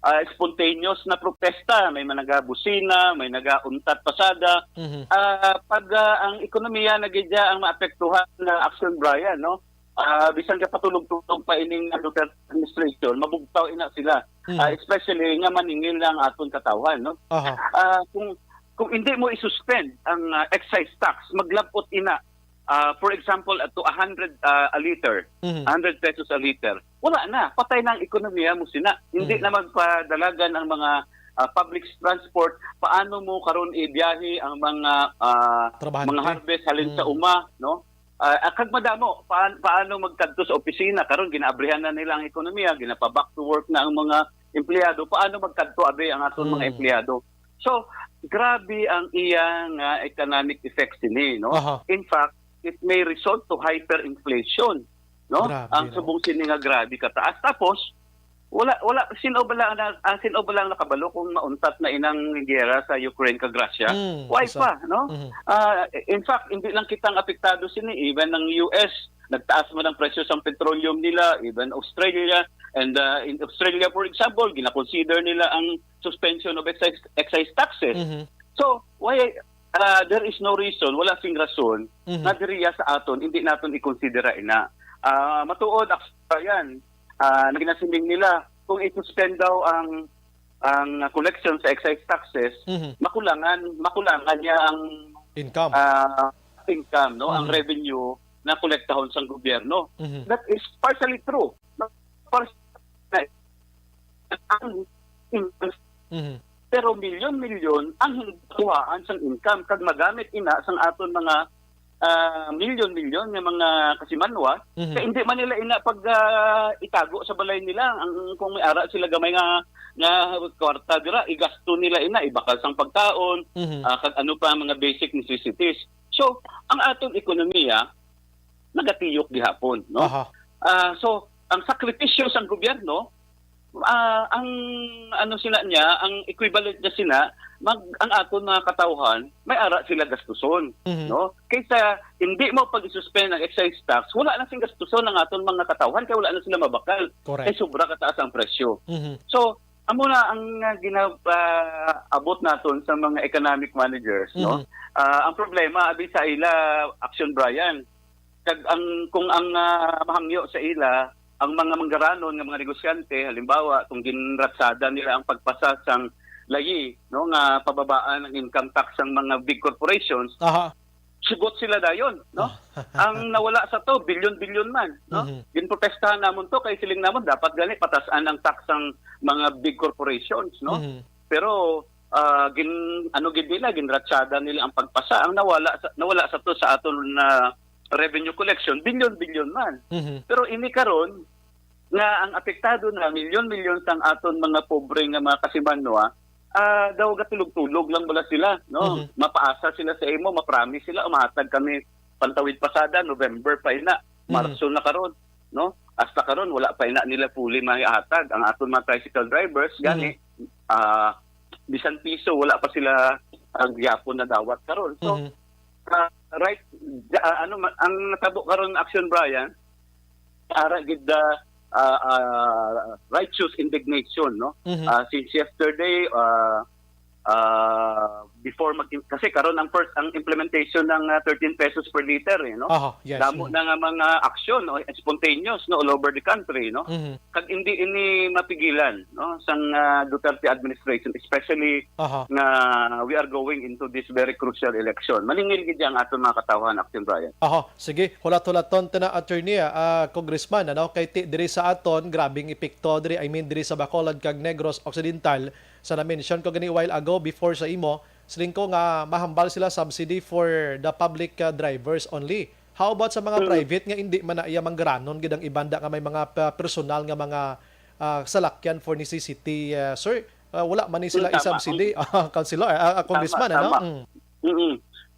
ah, spontaneous na protesta, may mga nagabusina, may nagauntat pasada. Mhm. Ah, pag ah, ang ekonomiya na gid ang maapektuhan na action, Brian, no? Ah, bisan ka patulog-tulog pa ining Duterte administration, mabugtaw ina sila. Mhm. Ah, especially nga maningil lang aton katawhan, no? Aha. Ah, kung kung hindi mo i-suspend ang ah, excise tax, maglabot ina. Ah, for example, ato a hundred ah, a liter, Mhm. a hundred pesos a liter. Wala na, patay na ang ekonomiya mo sina. Hindi Mhm. na magpadalagan ang mga ah, public transport. Paano mo karon ibiyahe ang mga ah, Trabahante. mga harvest halin sa Mm. uma, no? Ah, ah, kag madamo, paan, paano magkadto sa opisina? Karon ginaabrihan na nila ang ekonomiya, ginapa-back to work na ang mga empleyado. Paano magkadto abi ang aton mga Mm. empleyado? So, grabe ang iya nga economic effects ini, no? Aha. In fact, it may result to hyperinflation, no? Grabe, Ang no? Subong sini nga grabe kataas. Tapos, wala wala sino ba lang na, ah, sino ba lang nakabalo kung mauntat na inang giyera sa Ukraine kag Russia? Mm, Why isa. pa, no? Mhm. Ah, in fact, hindi lang kita ang apektado sini, even ang U S nagtaas man ang presyo sang petroleum nila, even Australia, and ah, in Australia, for example, gina-consider nila ang suspension of excise, excise taxes. Mhm. So, why ah, there is no reason, wala sing rason Mhm. nga diriya sa aton hindi naton ikonsidera ina. Ah, matuod, ak- yan, ah, naginasiling nila kung i-suspend daw ang ang collection sa excise taxes, Mhm. makulangan makulangan niya ang Income. ah, income, no, ang Mhm. revenue na kolektahon sang gobyerno. Mhm. That is partially true. Partially, ang Mhm. pero milyon-milyon ang hindi kuhaan sang income kag magamit ina sang aton mga ah, milyon-milyon nga mga kasimanwa. Mhm. Kay hindi man nila ina pag ah, itago sa balay nila ang kung may ara sila gamay nga nga kwarta dira, igasto nila ina, ibakal sang pagkaon, Mhm. ah, kag ano pa ang mga basic necessities. So, ang aton ekonomiya nagatiyok gihapon, no? Aha. Ah, so, ang sakripisyo sang gobyerno, ah, ang ano sila niya, ang equivalent niya sila, mag, ang aton mga katawhan, may ara sila gastuson, Mhm. no? Kaysa hindi mo pag-suspend ang excise tax, wala na sing gastuson ang aton mga katawhan kay wala na sila mabakal. Correct. Kay sobra kataas ang presyo. Mhm. So, amo na ang uh, ginaabot naton sa mga economic managers, no? Mhm. Ah, ang problema abi sa ila, Action Brian, kag ang kung ang ah, mahangyo sa ila ang mga manggaranon nga mga negosyante, halimbawa kung ginratsada nila ang pagpasa sang layi, no, nga pababaan ang income tax sang mga big corporations, Aha. sugot sila dayon, no? Ang nawala sa to, bilyon-bilyon man, no? Mhm. Ginprotestahan namon to kay siling namon dapat gani patas-an ang tax sang mga big corporations, no? Mhm. Pero ah, gin ano gid nila, ginratsada nila ang pagpasa. Ang nawala sa, nawala sa to sa aton na revenue collection, bilyon-bilyon man. Mhm. Pero ini karon nga ang apektado na milyon-milyon sang aton mga pobre nga mga kasimanwa, ah, daw gatulog-tulog lang bala sila, no? Mhm. Mapaasa sila sa imo, mapromise sila, umahatag kami pantawid pasada, November pa ina, Mhm. Marso na karon, no? Hasta karon wala pa ina nila puli mahihatag ang aton mga tricycle drivers gani. Ah, bisan piso wala pa sila ang gyapon na dawat karon. So, Mhm. ah, right, ja- ah, ano man, ang natabo karon, Action Brian, ara gid ah, ah, ah, righteous indignation, no? Mhm. Ah, since yesterday, ah, ah, before mag kasi karon ang first ang implementation ng ah, thirteen pesos per liter, eh, no? Aha, yes. Damo Mhm. na nga mga aksyon, no, spontaneous, no, all over the country, no? Mhm. Kag hindi ini mapigilan, no, sang ah, Duterte administration, especially Aha. nga we are going into this very crucial election. Maningil gid ang aton mga katawhan, Action Brian. Aha, sige, hulat-hulaton ta na, attorney, ah, congressman, ano, kay ti, diri sa aton, grabing epekto diri, I mean, diri sa Bacolod kag Negros Occidental, sa na-mention ko gani while ago before sa imo, siling ko nga mahambal sila subsidy for the public ah, drivers only. How about sa mga Mm. private nga hindi man na iya manggaranon gid ang iban da nga may mga pa, personal nga mga ah, salakyan for necessity, ah, sir? Ah, wala man ni sila Mm, tama. I-subsidy. Ah, Councilor, ah, ah, Congressman, Tama, ano? tama. Mm. Mm-mm.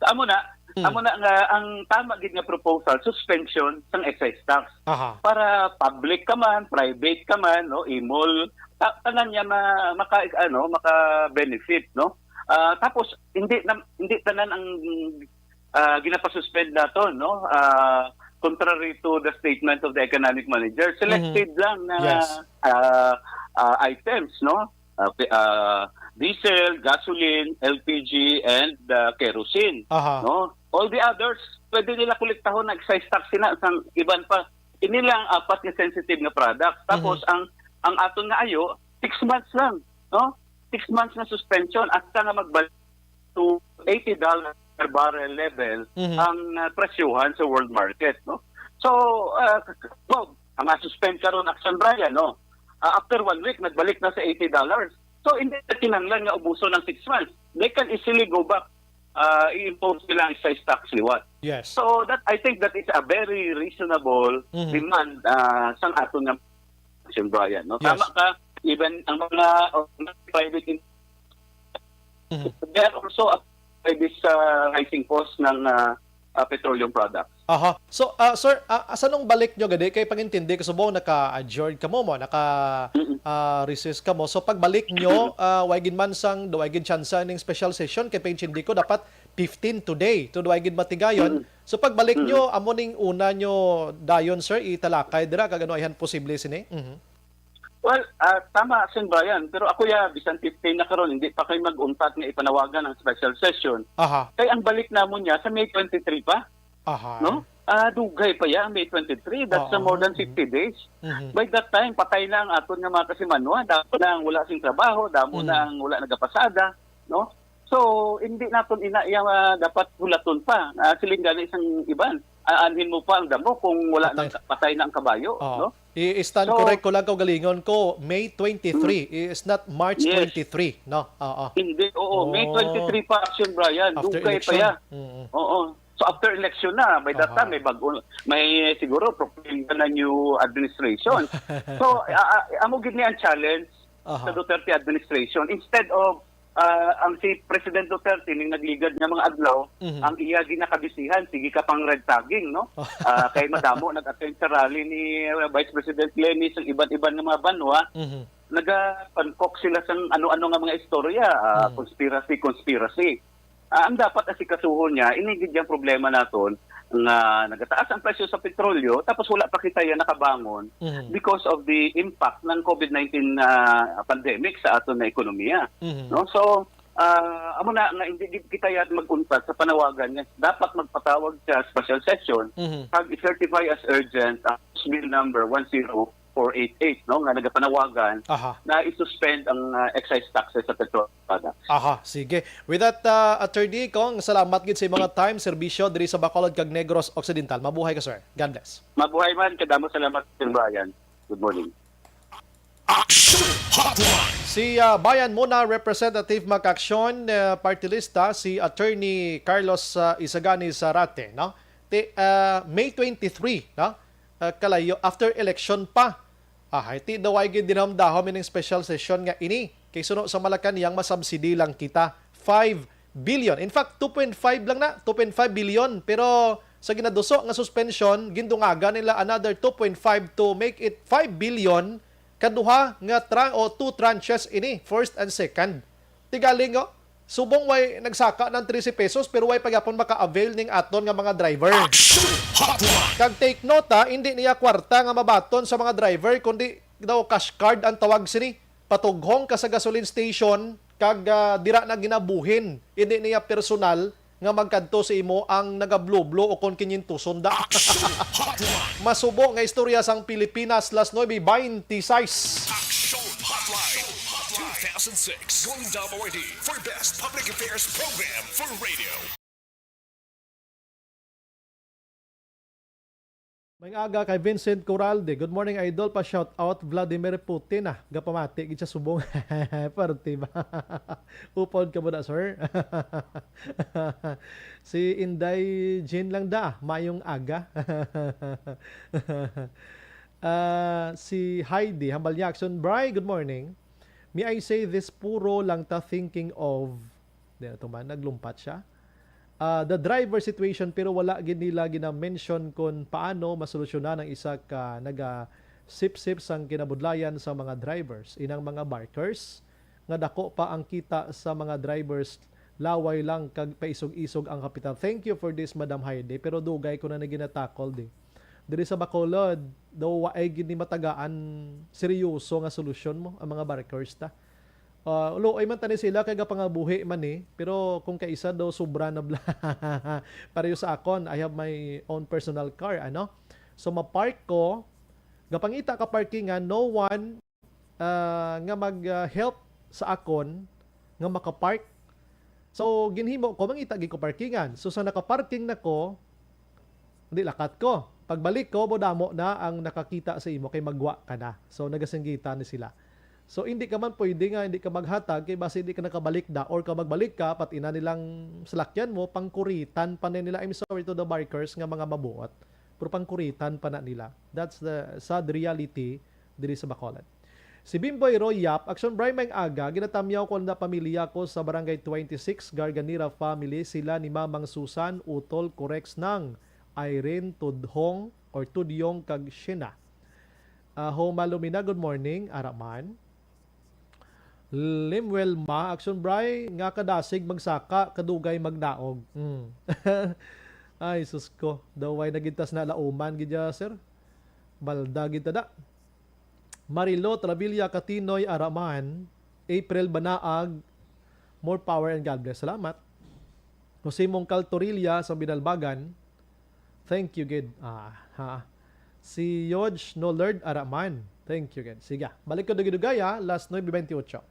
Amo na, Mm. amo na nga ang tama gid nga proposal, suspension sang excise tax Aha. para public ka man, private ka man, no, imol, ta-, tanan niya ma-, maka-, ano, maka-benefit, no? Ah, tapos hindi na, hindi tanan ang, ah, ginapasuspend nato, no? Ah, contrary to the statement of the economic manager, selected Mhm. lang na, Yes. ah, ah, items, no? Ah, pi-, ah, diesel, gasoline, L P G, and, ah, kerosene, Aha. no? All the others, pwede nila kolektahon na excise tax sina sang iban pa. Ini lang apat nga sensitive nga product. Tapos Mhm. ang, ang aton nga ayo, six months lang, no? Six months nga suspension hasta nga magbalik to eighty dollars per barrel level Mhm. ang, ah, presyohan sa world market, no? So, ah, k-, k-, well, ang suspend karon, Action Brian, no? Ah, after one week, nagbalik na sa eighty dollars. So, hindi na kinahanglan nga ubuson ang six months. They can easily go back, ah, i-impose nila ang excise tax liwat. Yes. So, that, I think that is a very reasonable Mhm. demand, ah, sang aton nga Action Brian, no? Yes. Tama ka, even ang mga, oh, private in-, Mhm. they are also affected by this, ah, rising cost ng, ah, ah, petroleum products. Aha. So, ah, sir, ah, asa nung balik nyo gani? Kay pangintindi ko subong naka-adjourn kamo mo, naka, Mm-mm. ah, recess kamo. So, pagbalik nyo, ah, way gid man sang, do way gid tsansa ning special session? Kay pangintindi ko dapat fifteen today. To do way gid matigayon. Mm-mm. So, pagbalik Mm-mm. nyo, amo ning una nyo dayon, sir, italakay dira, kag ano ayhan posible sini? Mhm. Well, ah, tama, Sen Brian, pero ako ya, bisan fifteen na karon, hindi pa kay mag-untat nga ipanawagan ang special session. Aha. Kay ang balik namon niya sa May twenty-three pa, Aha. no? Ah, dugay pa ya ang May twenty-three. That's, ah, Oo. more than Mhm. fifty days. Mhm. By that time, patay na ang aton nga mga kasimanwa. Damo na ang wala sing trabaho, damo na Mhm. ang wala nagapasada, no? So, hindi naton ina iya, ah, dapat hulaton pa. Ah, siling gani sang iban, aanhin mo pa ang damo kung wala Patay. nang, patay na ang kabayo, Oo. no? I-stand So, correct ko lang kaugalingon ko, May twenty-three. Hmm. It's not March Yes. twenty-three, no? Oo. Hindi, oo. May Oh. twenty-three pa, Action Brian. After Dugay pa election. ya. Mm-mm. Oo. So, after election na, by that Aha. time, may bago, may siguro proclaim na new administration. So, a-, a-, amo gid ni ang challenge Aha. sa Duterte administration. Instead of, ah, ang si President Duterte, ning nagligad nga mga adlaw, Mhm. ang iya ginakabisihan, sige ka pang red tagging, no? Ah, kay madamo nag-attend sa rally ni, uh, Vice President Leni sa iban-iban nga mga banwa. Mhm. Nagapankok sila sang ano-ano nga mga istorya, ah, Mhm. conspiracy, conspiracy. Ah, ang dapat asikasuhon niya, ini gid ang problema naton nga nagataas ang presyo sa petrolyo, tapos wala pa kita yan nakabangon Mhm. because of the impact ng covid nineteen, ah, pandemic sa aton na ekonomiya, Mhm. no? So, ah, amo na nga hindi gid kita yan mag-untat sa panawagan nga dapat magpatawag sa special session Mhm. kag i-certify as urgent ang House Bill number one zero four eight eight, no, nga nagapanawagan Aha. na i-suspend ang, ah, excise taxes sa petrol products. Aha, sige. With that, ah, Attorney Kong, salamat gid sa imong time, serbisyo diri sa Bacolod kag Negros Occidental. Mabuhay ka, sir. God bless. Mabuhay man. Kadamo salamat, Sir Brian. Good morning. Action Hotline. Si, ah, Bayan Muna Representative Makaksyon, ah, party lista, si Attorney Carlos, ah, Isagani Zarate, no? Ti-, ah, May twenty-three, no? Ah, kalayo, after election pa. Ah, ti daw ay gid dinahom-dahom ining special session nga ini. Kay suno sa Malacañang, masubsidy lang kita. Five billion. In fact, two point five lang na, two point five billion. Pero sa ginaduso nga suspension, gindungagan nila another two point five to make it five billion. Kaduha nga tran-, o two tranches ini, first and second. Ti galing, oh, subong way nagsaka ng trese pesos, pero way pa gyapon maka-avail ning aton nga mga driver. Action Hotline. Kag take note, ha, hindi niya kwarta nga mabaton sa mga driver, kundi daw cash card ang tawag sini. Patughong ka sa gasoline station, kag, ah, dira na ginabuhin. Hindi niya personal nga magkadto sa imo ang nagablo-blo o kon kinyentoson da. Action Hotline. Masubo nga istorya sang Pilipinas, las nuebe veintiseis. Action Hotline. Two thousand six, Golden Dome Awardee for Best Public Affairs Program for Radio. May aga kay Vincent Coralde. Good morning, idol. Pa shout out Vladimir Putin, ah. Gapamati gid sa subong. Parte ba? Upod ka mo na, sir. Si Inday Jean lang da. Mayong aga. Ah, si Heidi Hambal Jackson. Bri, good morning. May I say this, puro lang ta thinking of, di na to man, naglumpat siya. Ah, the driver situation, pero wala gid nila gina-mention kung paano masolusyonan ang isa ka naga-sip-sip sang kinabudlayan sa mga drivers. Inang mga barkers, nga dako pa ang kita sa mga drivers, laway lang kag paisog-isog ang kapital. Thank you for this, Madam Heidi, pero dugay ko na na ginatakol di. Diri sa Bacolod, daw wa ay gid ni matagaan seryoso nga solusyon mo ang mga barkers ta. Ah, luoy man tani sila kay gapangabuhi man ni, pero kung kaisa daw sobra na bla. Pareho sa akon, I have my own personal car, ano? So, mapark ko, gapangita ka parkingan, no one, ah, nga mag, ah, help sa akon nga makapark. So, ginhimo ko, mangita gid ko parkingan. So, sa nakaparking na ko, di lakat ko. Pagbalik ko, modamo na ang nakakita sa imo kay magwa ka na. So, nagasinggitan ni sila. So, hindi ka man pwede nga hindi ka maghatag kay basi hindi ka nakabalik da or ka magbalik ka, pati na nilang salakyan mo, pangkuritan pa na nila. I'm sorry to the bikers nga mga mabuot. Pero pangkuritan pa na nila. That's the sad reality diri sa Bacolod. Si Bimboy Roy Yap, Action Bri, may aga, ginatamyaw ko na pamilya ko sa Barangay twenty-six, Garganira family, sila ni Mamang Susan, Utol, Korex, Nang, Irene, Tudhong, or Tudyong, kag Shena. Ah, Homa Lumina, good morning, ara man. Lemuel Ma, Action Bri, nga kadasig magsaka, kadugay magdaog. Mm. Ay, sus ko. Daw way nagintas na lauman gid ya, sir. Balda gid ta da. Marilo Travilla Katinoy, ara man. April Banaag, more power and God bless. Salamat. Jose Mongcal Torilla sa Binalbagan. Thank you gid. Ah, ha. Si Yodge Nolerd, ara man. Thank you gid. Sige. Balik ko dugay-dugay, ha. Last nuebe bentiocho.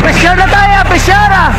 Pressure na tayo, pressure ah!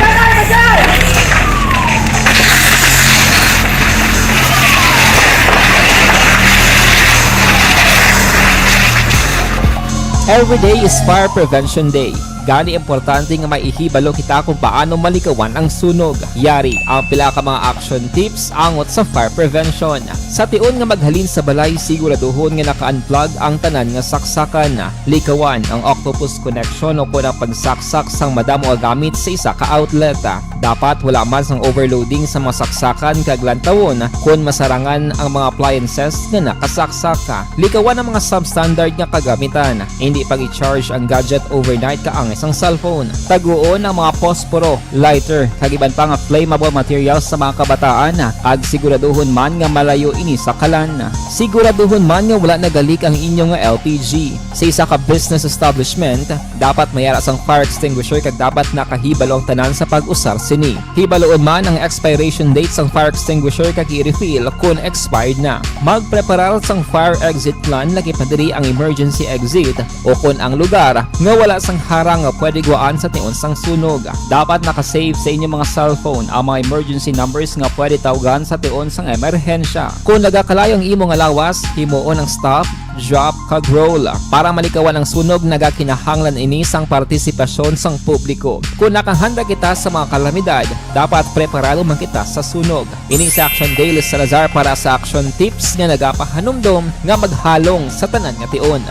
Every day is Fire Prevention Day. Gani, importante nga may ihibalo kita kung paano malikawan ang sunog. Yari ang pila ka mga action tips angot sa fire prevention. Sa tion nga maghalin sa balay, siguraduhon nga naka-unplug ang tanan nga saksakan. Likawan ang octopus connection o kon ang pagsaksak sang madamo nga gamit sa isa ka outlet. Dapat wala man sang overloading sa mga saksakan kag lantawon kon masarangan ang mga appliances nga nakasaksak. Likawan ang mga substandard nga kagamitan. Hindi pag-i-charge ang gadget overnight kaangay sang cellphone. Taguon ang mga posporo, lighter, kag iban pa nga flammable materials sa mga kabataan, kag siguraduhon man nga malayo ini sa kalan. Siguraduhon man nga wala nagalik ang inyo nga L P G. Sa isa ka business establishment, dapat may ara sang fire extinguisher kag dapat nakahibalo ang tanan sa pag-usar sini. Hibaloon man ang expiration date sang fire extinguisher kag i-refill kon expired na. Magpreparar sang fire exit plan, lakip na diri ang emergency exit o kon ang lugar nga wala sang harang nga pwede guwaan sa tion sang sunog. Dapat naka-save sa inyo mga cellphone ang mga emergency numbers nga pwede tawgan sa tion sang emerhensya. Kon nagakalayo ang imo nga lawas, himuon ang stop, drop, kag roll. Para malikawan ang sunog, nagakinahanglan ini sang partisipasyon sang publiko. Kon nakahanda kita sa mga kalamidad, dapat preparado man kita sa sunog. Ini si Action Daily Salazar para sa Action Tips nga nagapahanumdom nga maghalong sa tanan nga tion.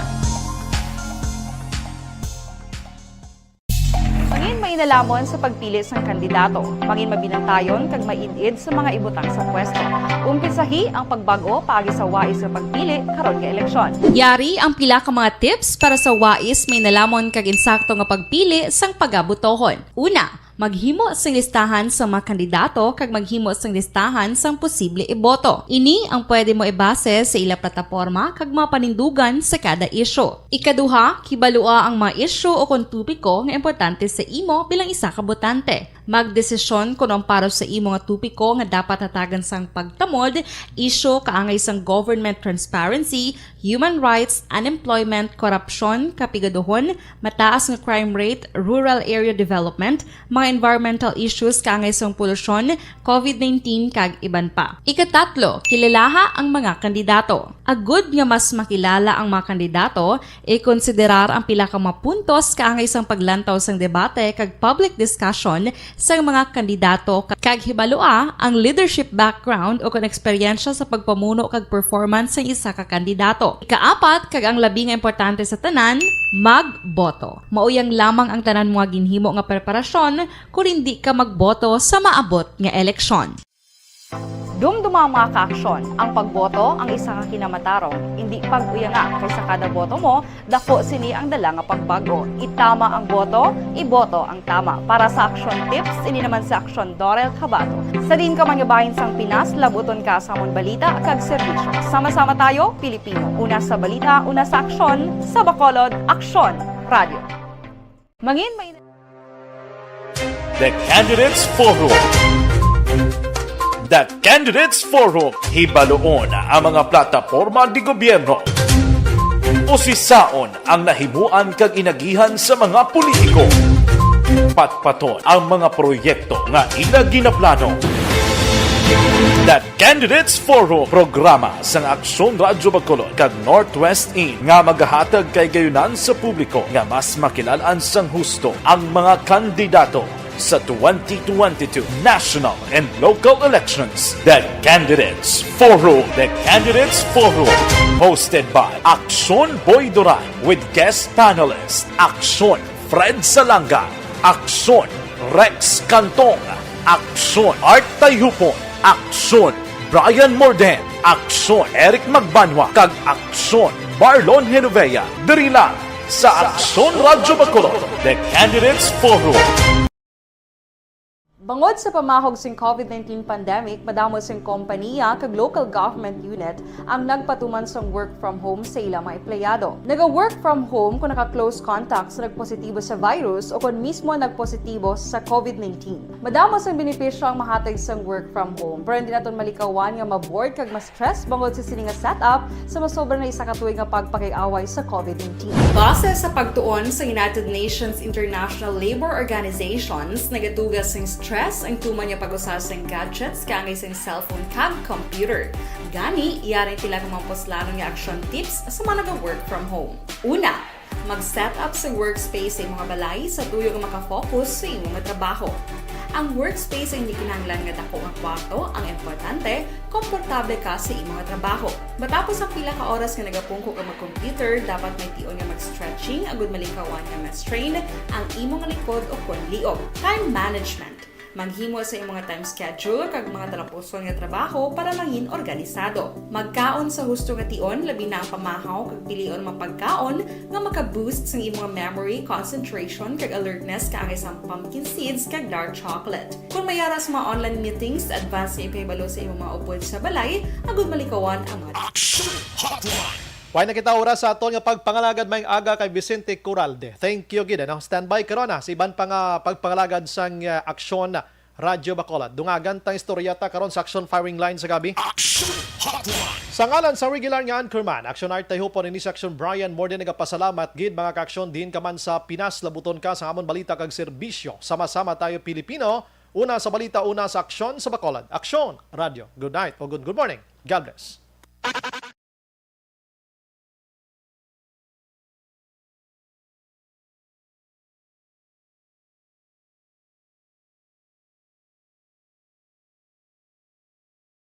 Mangin, may Lamon sa pagpili sang kandidato, mangin mabinantayon kag maid-id sa mga ibutang sa pwesto. Umpisahi ang pagbag-o paagi sa wais nga pagpili karon nga eleksyon. Yari ang pila ka mga tips para sa wais, may nalamon kag insakto nga pagpili sang pagabotohon. Una, maghimo sing listahan sa mga kandidato kag maghimo sing listahan sang posible iboto. Ini ang pwede mo ibase sa ila plataporma kag mga panindugan sa kada isyu. Ikaduha, kibalua ang mga isyu o kon topiko nga importante sa imo bilang isa ka botante. Magdesisyon kon ang para sa imo nga topiko nga dapat hatagan sang pagtamod, isyu kaangay sang government transparency, human rights, unemployment, korupsyon, kapigaduhon, mataas nga crime rate, rural area development, mga environmental issues kaangay sang polusyon, covid nineteen, kag iban pa. Ikatatlo, kilalaha ang mga kandidato. Agud nga mas makilala ang mga kandidato, ikonsiderar ang pila ka mga puntos kaangay sang paglantaw sang debate kag public discussion sang mga kandidato, kag hibalua ang leadership background o kon eksperyensya sa pagpamuno kag performance sang isa ka kandidato. Ikaapat, kag ang labi nga importante sa tanan, magboto. Mauyang lamang ang tanan mo nga ginhimo nga preparasyon kon indi ka magboto sa maabot nga eleksyon. Dumduma ang mga kaaksyon. Ang pagboto ang isa ka kinamatarong. Indi pag-uyanga, kay sa kada boto mo, dako sini ang dala nga pagbag-o. Itama ang boto, iboto ang tama. Para sa Aksyon Tips, ini naman si Aksyon Dorel Cabato. Sa diin ka man nga bahin sang Pinas, labuton ka sa amon balita kag serbisyo. Sama-sama tayo, Pilipino. Una sa balita, una sa aksyon, sa Bacolod, Aksyon Radio. Mangin may The Candidates Forum. The Candidates Forum. Hibaluon ang mga plataporma di gobyerno. Usisaon ang nahimuan kag inagihan sa mga politiko. Patpaton ang mga proyekto nga ila ginaplano. The Candidates Forum, programa sang Aksyon Radyo Bacolod kag Northwest In nga magahatag kay gayunan sa publiko nga mas makilalan sang husto ang mga kandidato sa twenty twenty-two national and local elections. The Candidates Forum. The Candidates Forum, hosted by Aksyon Boy Duran with guest panelist Aksyon Fred Salanga, Aksyon Rex Cantong, Aksyon Art Tayhupon, Aksyon Brian Morden, Aksyon Eric Magbanwa, kag Aksyon Marlon Genovea, diri lang sa Aksyon Radyo Bacolod, The Candidates Forum. Bangod sa pamahog sing covid nineteen pandemic, madamo sing kompaniya kag local government unit ang nagpatuman sang work from home sa ila mga empleyado. Naga-work from home kung naka-close contact sa nagpositibo sa virus o kung mismo nagpositibo sa covid nineteen. Madamo sang benepisyo ang mahatag sang work from home, pero hindi naton malikawan nga ma-bored kag ma-stress bangod sa sini nga setup sa masobra na isa ka tuig nga pagpakig-away sa covid nineteen. Base sa pagtuon sa United Nations International Labour Organizations, nagatuga sing stress ang tuman nga pag-usa sing gadgets kaangay sing cellphone kag computer. Gani, yari ang pila ka mga puslanon nga action tips sa mga naga-work from home. Una, mag-set up sa workspace sa imong balay sa tuyo nga makafocus sa imong trabaho. Ang workspace ang hindi kinahanglan nga dako nga kwarto, ang importante, komportable ka sa imong trabaho. Matapos ang pila ka oras nga nagapungko ka mag-computer, dapat may tion nga mag-stretching agud malikawan nga ma-strain ang imong likod o kon liog. Time management. Maghimo sa imong time schedule kag mga talapuson nga trabaho para mangin organisado. Magkaon sa husto nga tion, labi na ang pamahaw kag pilion mga pagkaon nga maka-boost sang imong memory, concentration, kag alertness, kaangay sang pumpkin seeds kag dark chocolate. Kung may ara sa mga online meetings, advance nga ipahibalo sa imong mga upod sa balay agud malikawan ang mga Action Hotline. Way na kita oras sa aton nga pagpangalagad. Maayong aga kay Vicente Coralde. Thank you gid, ano? Standby karon, ah, sa iban pa nga pagpangalagad sang, ah, Aksyon Radyo Bacolod. Dungagan tang istorya ta karon sa Aksyon Firing Line sa gabi. Action Hotline. Sa ngalan sa regular nga anchorman, Aksyon Art Tayhupon, ini si Aksyon Brian Morden, nagapasalamat gid, mga ka-aksyon, diin ka man sa Pinas, labuton ka sa amon balita kag serbisyo. Sama-sama tayo, Pilipino. Una sa balita, una sa aksyon sa Bacolod. Aksyon Radyo. Good night o good, good morning. God bless.